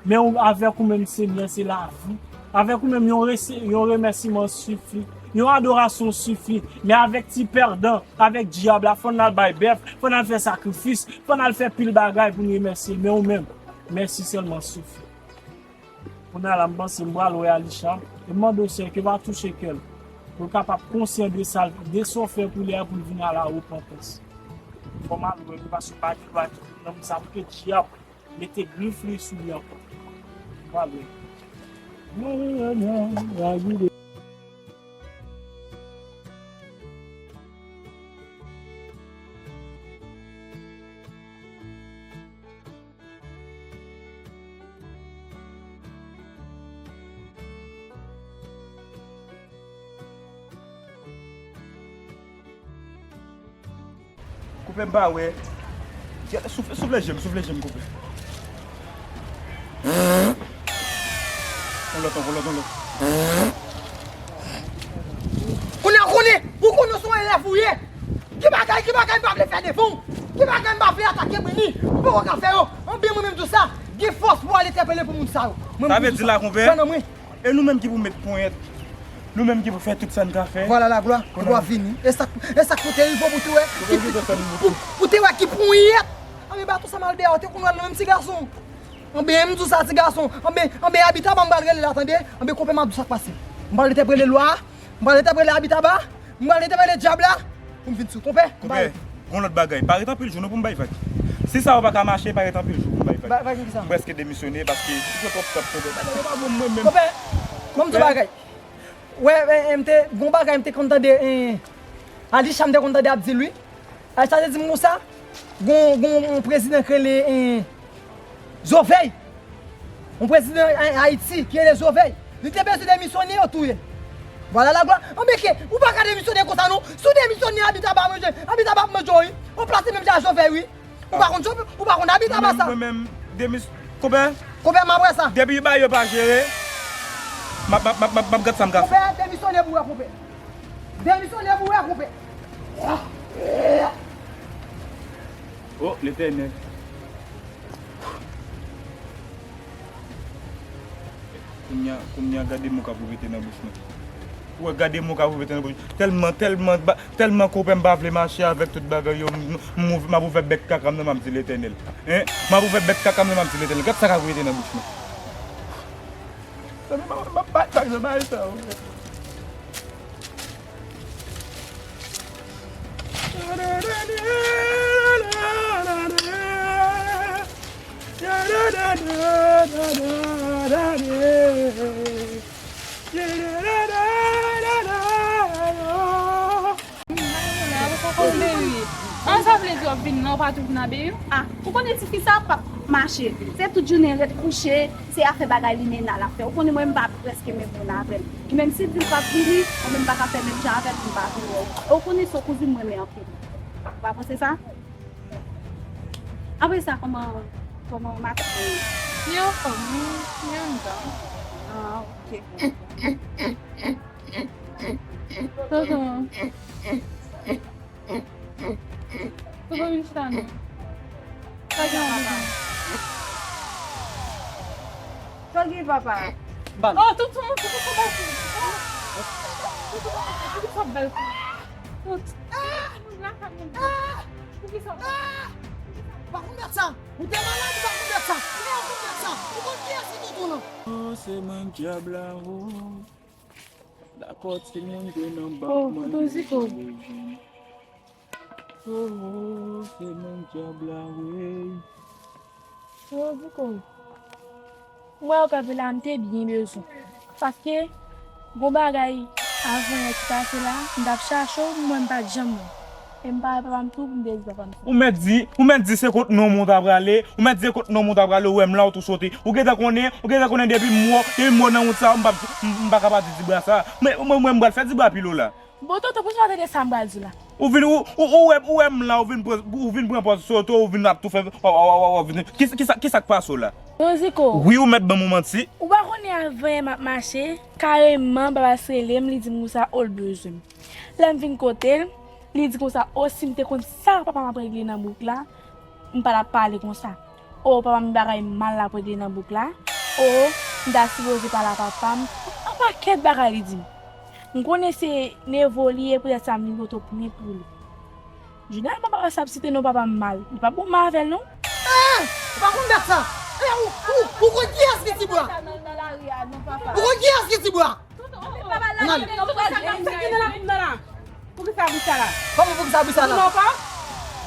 Men ou, avèk ou menm, Senyè, se lavi. Avèk ou menm, yon rese-, yon remèsiman sifi. Yon adorasyon sifi. Men avèk ti pèdan, avèk dyab la, fò n al bay bèf, fò n al fè sakrifis, fò n al fè pil bagay pou n remèsye. Men ou menm, mèsi sèlman sifi. Kounye a la, m panse m pral wè Alisha. E m mande w, Senyè, ke w va touche kè l, pou l kapab konsyan de sa, de sa w fè pou li a, pou l vin a la repantans. Fò m al wè li, paske m pa gen dwa kite nonm sa pou ke dyab mete grif li sou li ankò. M pral wè. Konpè, m pa wè. Soufle, soufle je m, soufle je m, konpè. On lòt, on lòt, on lòt. Kounye a, ou konnen, ou konnen se yon elèv ou ye. Ki bagay, ki bagay m pa vle fè devan w? Ki bagay m pa vle atake mwen ni? Ou poko ka fè yo. Anben mwen menm tou sa, gen fòs pou al entèpele pou moun sa yo. Sa vle di la, konpè? Pran nan mwen. E nou menm ki pou met ponyèt, nou menm ki pou fè tout sa n ka fè. Vwala laglwa, ou ap vini. E sa, e sa k pou te rive w pou te wè, pou, pou te wè ki ponyèt. Anben bato sa m al deyò, te konn wè l nan menm ti gason. Anben m di w sa ti gason. Anben, anben Abitaba m pral rele la tande. Anben konpè m ap di w sa k pase. M pral entèprele lwa a. M pral entèprele Abitaba. M pral entèprele dyab la. Pou m vin sou konpè. Konpè, gon lòt bagay. Parèt anpil jou non pou m bay vag. Si sa yo pa ka mache, parèt anpil jou pou m bay vag. Vag ki sa? M prèske demisyone paske si se twòp twòp konpè. Bagay yo pa bon mwen menm. Konpè, ban m di w bagay. Wè, wè, m te, gon bagay m te konn tande, eh, Alisha m te konn tande ap di l wi. Alisha te di m konsa, gon, gon, yon prezidan k rele, eh, Zovèy. Yon prezidan Ay-, Ayiti ki rele Zovèy. Li te bezwen demisyone, yo touye l. Vwala laglwa. Anben ke, ou pa ka demisyone konsa non. Si w demisyone, Abitaba ap manje, Abitaba ap manje w wi. Ou plase menm jan a Zovèy wi. Ou pa konn Zovèy, ou pa konn Abitaba sa. Mwen menm, demis-, konpè. Konpè, m ap wè sa. Depi ba yo pa jere, m ap, m ap, m ap, m ap, m ap gad sa m ka fè. Konpè, demisyone pou wè, konpè. Demisyone pou wè, konpè. O, Letènèl. Kounye a, kounye a, gade mo k ap repete nan bouch mwen. Ou wè, gade mo k ap repete nan bouch mwen. Tèlman, tèlman, ba, tèlman konpè m pa vle mache avèk tout bagay yo, m, m, m, m ap ouvè bèk kaka m nan, m ap di Letènèl. Hein? M ap ouvè bèk kaka m nan, m ap di Letènèl. Gad sa k ap repete nan bouch mwen. Sa m ap, m ap, m ap, m ap, m ap, m ap, An, sa vle di w ap vin la, w pa tou vin abeye? A, ou konnen tifi sa p ap mache. Se tout jounen ret kouche, se afè bagay limena l ap fè. Ou konnen mwen m pa prèske menm moun avè l. Li menm si l di l p ap vini, mwen menm m pa ka fè menm jan avè l pou m pa vin wè w. E ou konnen se yon kouzin mwen renmen anpil. Ou pa panse sa? Apre sa, kòman, kòman matant mwen ye? Li anfòm, li, li anndan. A, ok. Tonton. Tonton, vin chita non. Sa gen la, tonton? Sa gen, papa? Ban. Oh, tonton, tonton, sa bèl fi. Tonton, tonton, sa bèl fi. Tonton. Poukisa? Pa konn dat sa. Ou te malad, ou pa konn dat sa. Ou pa konn dat sa. Ou konn kiyès ki tonton lan? Oh, se mwen dyab la, oh. Dakò, timoun, jwe nan bak. Oh, mwen tonton Ziko. Oh, oh, se mwen dyab la, wi. Yo, Ziko. Mwen, yo kanpe la, m te byen bezwen. Paske, gon bagay avan yè ki pase la, m t ap chache w, m wè m pa t janm wè w. E m pa wè papa m tou, pou m te di papa m sa. Ou mèt di, ou mèt di se kot nonm ou ta prale, ou mèt di se kot nonm ou ta prale, ou wè m la, ou tou sote. Ou gentan konnen, ou gentan konnen depi m wè w, depi m wè w nan wout sa, m pa, m, m pa ka pa di dibra sa. Mwen, mwen, mwen, m pral fè dibra pil w la. Bon, tonton, poukisa w pa tande sa m pral di w la? Ou vin, ou, ou, ou wè, ou wè m la, ou vin pran, ou vin pran pòz soto, ou vin ap tou fè, w, w, w, w, w, vin, ki, ki sa, ki sa k pase w la? Tonton Ziko. Wi, ou mèt ban m yon manti. Ou pa konnen avan yè m ap mache, kareman, Babas rele m, li di m konsa, o, l bezwen m. Lè m vin kote l, li di konsa, o, si m te konn sa papa m ap regle nan bouk la, m pa t ap pale konsa. O, papa m, bagay mal l ap regle nan bouk la. O, m ta sipoze pale a papa m. Yon pakèt bagay li di m. M konnen se nevo li ye, poutèt sa m vin kote w plen pou li. Jeneralman, papa sa ap site non papa m mal. Li pa bon m avè l, non. Eh! Ou pa konn dat sa. Eh, ou, ou, ou konn kiyès ki Tibwa? Ou konn kiyès ki Tibwa? Poukisa bri sa la? Kòman poukisa bri sa la?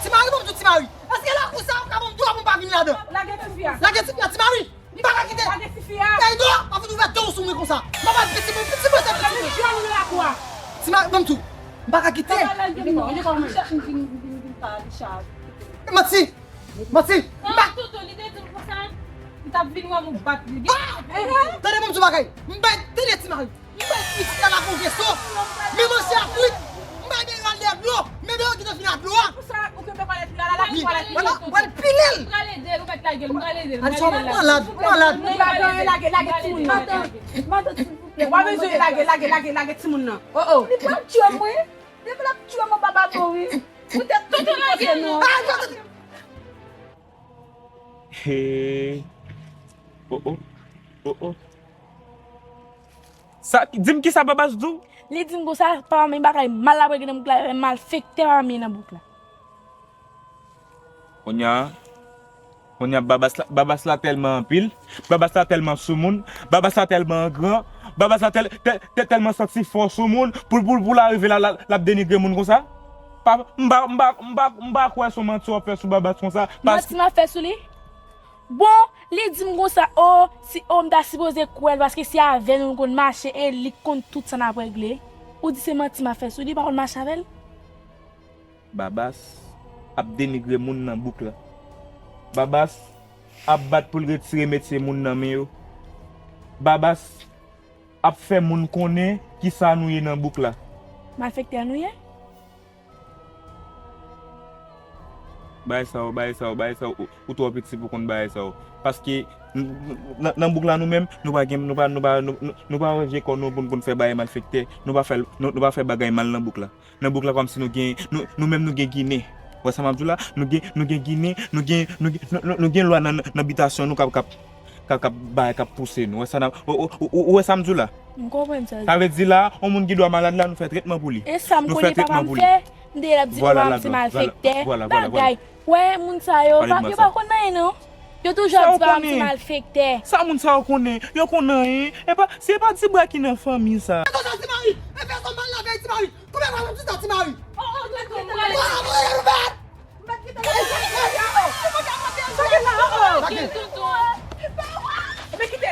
Ti mari, ban m tou ti mari. Èske lakou sa ou ka ban m dwa pou m pa vin ladan? Lage tifi a. Lage tifi a, ti mari. M pa ka kite. Lage tifi a. Gay do, pa vin ouvè do w sou mwen konsa. M ap al piti mwen, piti mwen se piti mwen. Ti mari, ban m tou. M pa ka kite. Manti. Manti. M pa... Tonton, li te di m konsa, li t ap vin wè m, ou bat li. Ah! Tande, ban m di w bagay. M bay, tande, ti mari. M bay pitit la lakou veso. Men manje a frit. M bay bebe a lè dlo. Men bebe ki te fin a dlo a. Pou sa, ou kenbe palèt la, la, la, wi, palèt la. Mwen pile l. M pral ede l, ou mèt lage l, m pral ede l. Ann, sa w malad, ou malad. Lage, lage, lage timoun nan. Matant, matant, silvouplè. Ou pa bezwen lage, lage, lage, lage timoun nan. Oh, oh. Li pral tchwe mwen. Depi l ap tchwe mwen, papa mouri. Poutèt tout kote nou. Hey. Oh, oh. Oh, oh. Sa, di m kisa Babas di w? Li di m konsa, papa m, bagay mal l ap regle nan bouk la, malfektè papa m ye nan bouk la. Kounye a, kounye a, Babas la, Babas la tèlman anpil, Babas la tèlman soumoun, Babas la tèlman gran, Babas la tèl-, tè-, tè-, tèlman santi fò soumoun, pou, pou, pou l arive la, la, l ap denigre moun konsa. Pa, m pa, m pa, m pa, m pa kwè se yon manti w ap fè sou Babas konsa. Manti m ap fè sou li? Bon, li di m konsa, o, si, o, m ta sipoze kwè l, paske se avè nou l konn mache, e li k konn tout sa n ap regle. Ou di se manti m ap fè sou li, pa konn mache avè l? Babas ap denigre moun nan bouk la. Babas ap bat pou l retire metye moun nan men yo. Babas ap fè moun konnen kisa nou ye nan bouk la. Malfektè nou ye? Bagay sa yo, bagay sa yo, bagay sa yo, ou, ou twò piti pou konn bagay sa yo. Paske n-, n-, nan, nan bouk la nou menm, nou pa gen, nou pa, nou pa, nou, nou, nou pa ranje kò nou pou n konn fè bagay malfektè. Nou pa fè, nou, nou pa fè bagay mal nan bouk la. Nan bouk la kòmsi nou gen, nou, nou menm nou gen ginen. Ou wè sa m ap di w la? Nou gen, nou gen ginen, nou gen, nou gen, nou, nou, nou gen lwa nan, nan, nan bitasyon nou k ap, k ap, k ap, k ap bay, k ap pouse nou. Ou wè sa n ap, ou, ou, ou, ou wè sa m di w la? M konprann sa w di. Sa vle di la, yon moun gen dwa malad la, nou fè tretman pou li. E sa m konnen papa m fè, m te ap di papa m se malfektè. Bagay. Wè, moun sa yo, yo pa konn anyen non. Yo toujou ap di papa m se malfektè. Sa moun sa yo konnen? Yo konn anyen. E pa, se pa dibwa ki nan fanmi sa. Mete sa, ti mari. E fè sa mal la vèy, ti mari. Koupe mwen ti tan, ti mari. Oh, oh, tonton, m prale. Mwen, mwen, mwen, mwen. Mwen kite l. Lage.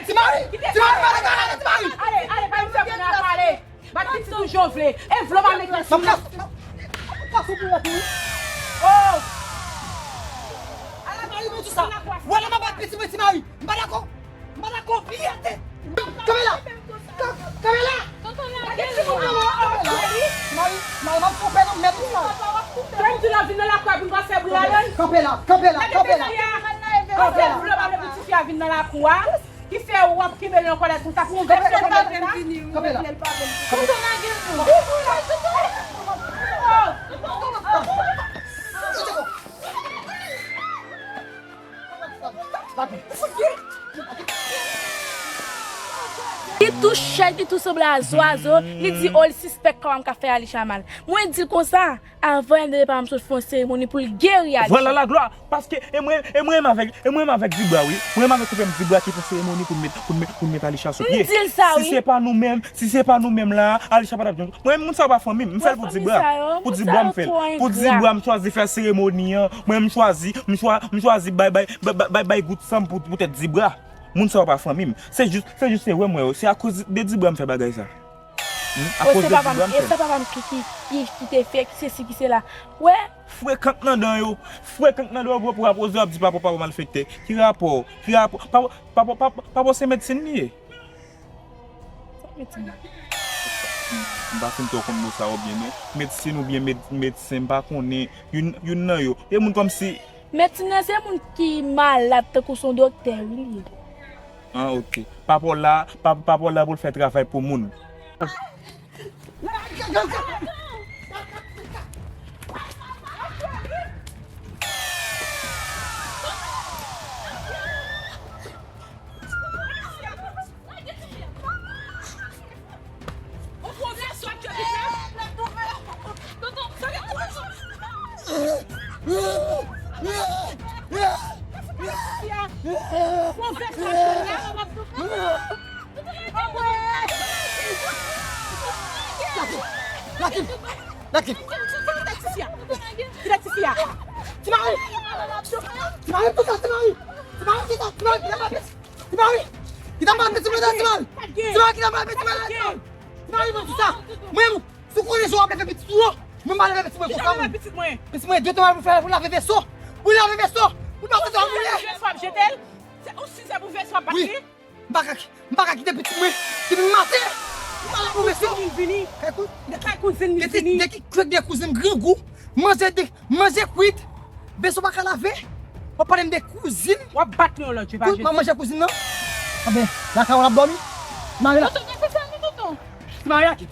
Ti mari, ti mari, pa lage, ti mari. Ale, ale, bay m fè moun nan pale. Bat pitit ou jan w vle. E vle w pa mete sou nan. Mwen, mwen, mwen, mwen. Oh! Ala Mari, mwen di sa. Wè la m ap bat pitit mwen, Ti Mari. M pa dakò. M pa dakò. Fiyate. Kanpe la. Kan-, kanpe la. Ti Mari, Ti Mari, m ap koupe nan mèt ou la. Frè m di l ap vin nan lakou a pou n pa fè bri ladan l. Kanpe la, kanpe la, kanpe la. Kanpe la. Frè m di l ap vin nan lakou a pou ti fi a vin nan lakou a. Ki fè w ap kenbe l nan kòlèt konsa pou yon vèsyon konsa? Kanpe la. Tonton lage l non. Li tou chèl, li tou sanble a zwazo, li di o li sispèk kòman m ka fè Alisha mal. Mwen di l konsa, avan yè de pa m sot fè yon seremoni pou l geri Alisha. Vwala laglwa. Paske e mwen, e mwen menm avèk, e mwen menm avèk Dibra wi. Mwen menm avèk frè m Dibra ki fè seremoni pou n met, pou n met, pou n met Alisha sou pye. M di l sa wi. Si se pa nou menm, si se pa nou menm la, Alisha pa t ap janm. Mwen menm moun sa yo pa fanmi m, m fè l pou Dibra. Pou Dibra m fè l. Pou Dibra m chwazi fè seremoni an. Mwen m chwazi, m chwa, m chwazi bay, bay, bay, bay, bay gout san m pou, poutèt Dibra. Moun sa yo pa fanmi m. Se jis, se jis se wè m wè yo. Se akoz de Dibra m fè bagay sa. Hmm? Akoz de Dibra m fè l. E se papa m ki, ki, ki, ki te fè, ki se si, ki se la. Wè. Frekan nan dan yo. Frekan nan dan yo, gwo pou apoze w ap di papa, papa malfektè. Ki rapò? Ki rapò? Papa, papa, papa, papa se medsin li ye. Sa medsin la? M pa fin twò konn mo sa yo byen, men medsin oubyen med-, medsen, m pa konnen. Youn, youn nan yo. E moun kòmsi. Medsin nan se moun ki malad, tankou se yon doktè, wi, li ye. Ah, ok. Papa w la, pa, papa w la pou l fè travay pou moun. Laki! Laki! Kite ti fi a! Ti Mari! Ti Mari, kite Ti Mari! Ti Mari, kite Ti Mari! Kite Ti Mari! Kite m pale pitit mwen, Ti Mari! Ti Mari, kite m pale pitit mwen, Ti Mari! Ti Mari, mwen di sa! Mwen, si w konnen jan w ap leve pitit ou yo, mwen m pa leve pitit mwen konsa, mwen. Pitit mwen, de tan pou fè, pou lave veso! Pou lave veso! Pou lave veso, pou lave veso! Ou si se pou veso ap pase? M pa ka, m pa ka kite pitit mwen. Depi maten, m pa la pou veso. Kay kouzin li vini. Kay kouzin li vini. De ki kwèk de kouzin grangou. Manje de, manje kwit. Veso pa ka lave. W ap pale m de kouzin. W ap bat mwen yon lòt je pa jodi. M ap manje kouzin nan. Anben, lakay w ap dòmi. Mari la. Tonton, fè sa non, tonton. Mari la ki.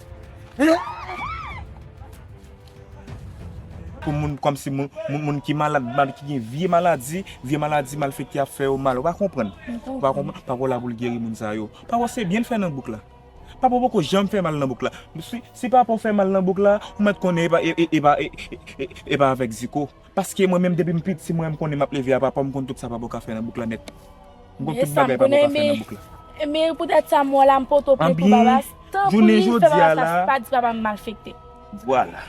Pou moun kòmsi moun, moun, moun ki malad, mal, ki gen vye maladi, vye maladi malfektè ap fè yo mal. Ou pa konprann. Ou pa konprann. Papa w la pou l geri moun sa yo. Papa w se byen l fè nan bouk la. Papa w poko janm fè mal nan bouk la. Si, si papa w fè mal nan bouk la, ou mèt konnen e pa, e, e, e pa, e, e, e, e pa avèk Ziko. Paske mwen menm depi m piti, mwen m konnen m ap leve a papa w, m konn tout sa papa w ka fè nan bouk la nèt. M konn tout bagay papa w ka fè nan bouk la. Men poutèt sa m wè w la, m pote w plent pou Babas. Tanpri, fè Babas la, pa di papa m malfektè. Vwala.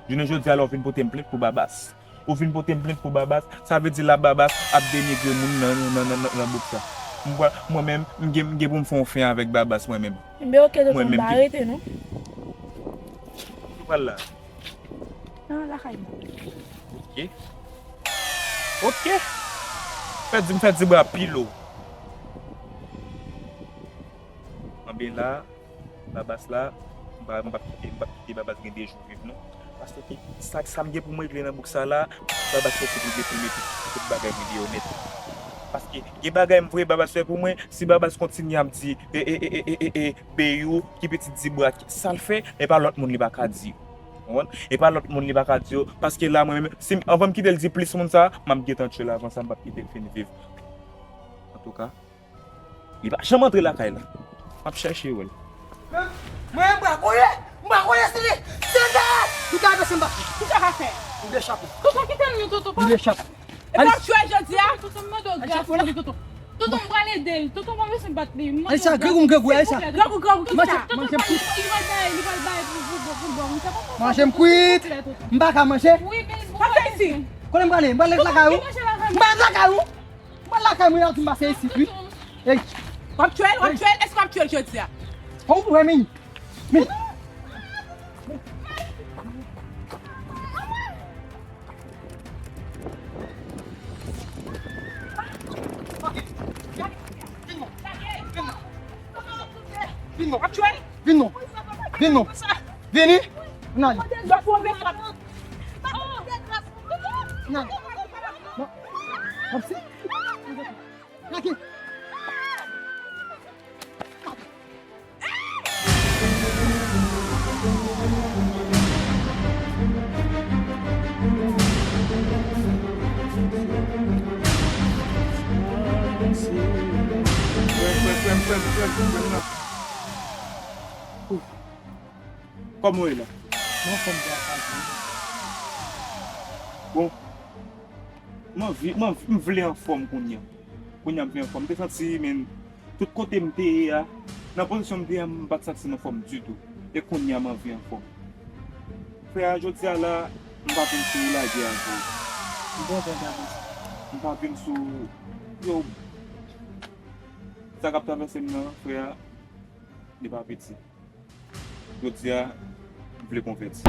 Jounen jodi a la, w vin pote m plent pou Babas. Ou vin pote m plent pou Babas. Sa vle di la Babas ap denigre moun nan, nan, nan, nan, nan bouk sa. M pral, mwen menm, m gen, m gen pou m fè yon fen avèk Babas mwen menm. Enben, oke, tonton, m pa rete non. Ou pral la? Nan lakay mwen. Oke. Oke. Fè di m fè Dibra pilo. Anben la, Babas la, m pa, m p ap kite, m p ap kite Babas gen de jou viv non. Paske sa, sa m gen pou m regle nan bouk sa la, Babas fè tout regle pou l mete tout bagay regle yo nèt. Paske gen bagay m vre Babas fè pou mwen, si Babas kontinye ap di, e, e, Beyou, ki pitit Dibra, sa l fè, e pa lòt moun li pa ka di yo. Ou konprann? E pa lòt moun li pa ka di yo, paske la mwen menm, si m, anvan m kite l di plis moun sa, m ap gentan tchwe l avan sa, m p ap kite l fin viv. Antouka, li pa janm antre lakay la. M ap chèche wè l. Mwen, m pa konnen, m pa konnen si li, si li, li ka pase m pa. Kisa w ka fè? M dechape. Tonton, kite l non, tonton. M dechape. E w ap tchwe l jodi a? Tonton, m mande w gras, tonton. Tonton, m pral ede l. Tonton, pa bezwen bat li. M mande w gras. Silvouplè. Grangou, grangou, Alisha. Grangou, grangou, kisa? Manje, manje m kwit. Tonton, li pral bay, li pral bay pou, pou, pou, pou bò. Manje m kwit. Silvouplè, tonton. M pa ka manje. Wi, men bon. Pase isi. Kote m prale? M prale lakay ou? Tonton, vin manje lakay mwen. M prale lakay ou? M prale lakay mwen, la di m pase isit, wi. Ey. W ap tchwe l, w ap tchwe l. Èske w ap tchwe l jodi a? Ou wè, men. Men. Men. Mwen, Vin non. Vin non. Vin non. Vini. N ale. N ale. Non. Kòmsi. Lage. Kòman w ye la? M anfòm, bra. Bon, m anvi, m anvi, m vle anfòm kounye a. Kounye a m vle anfòm. M te santi, men, tout kote m te ye a, nan pozisyon m te ye a, m pa t santi m anfòm ditou. E kounye a m anvi anfòm. Frè a, jodi a la, m pa vin sou lagè avè w. M kontan tande sa. M pa vin sou, yo, sa k ap travèse m nan, frè a, li pa piti. Jodi a, m vle konvèti.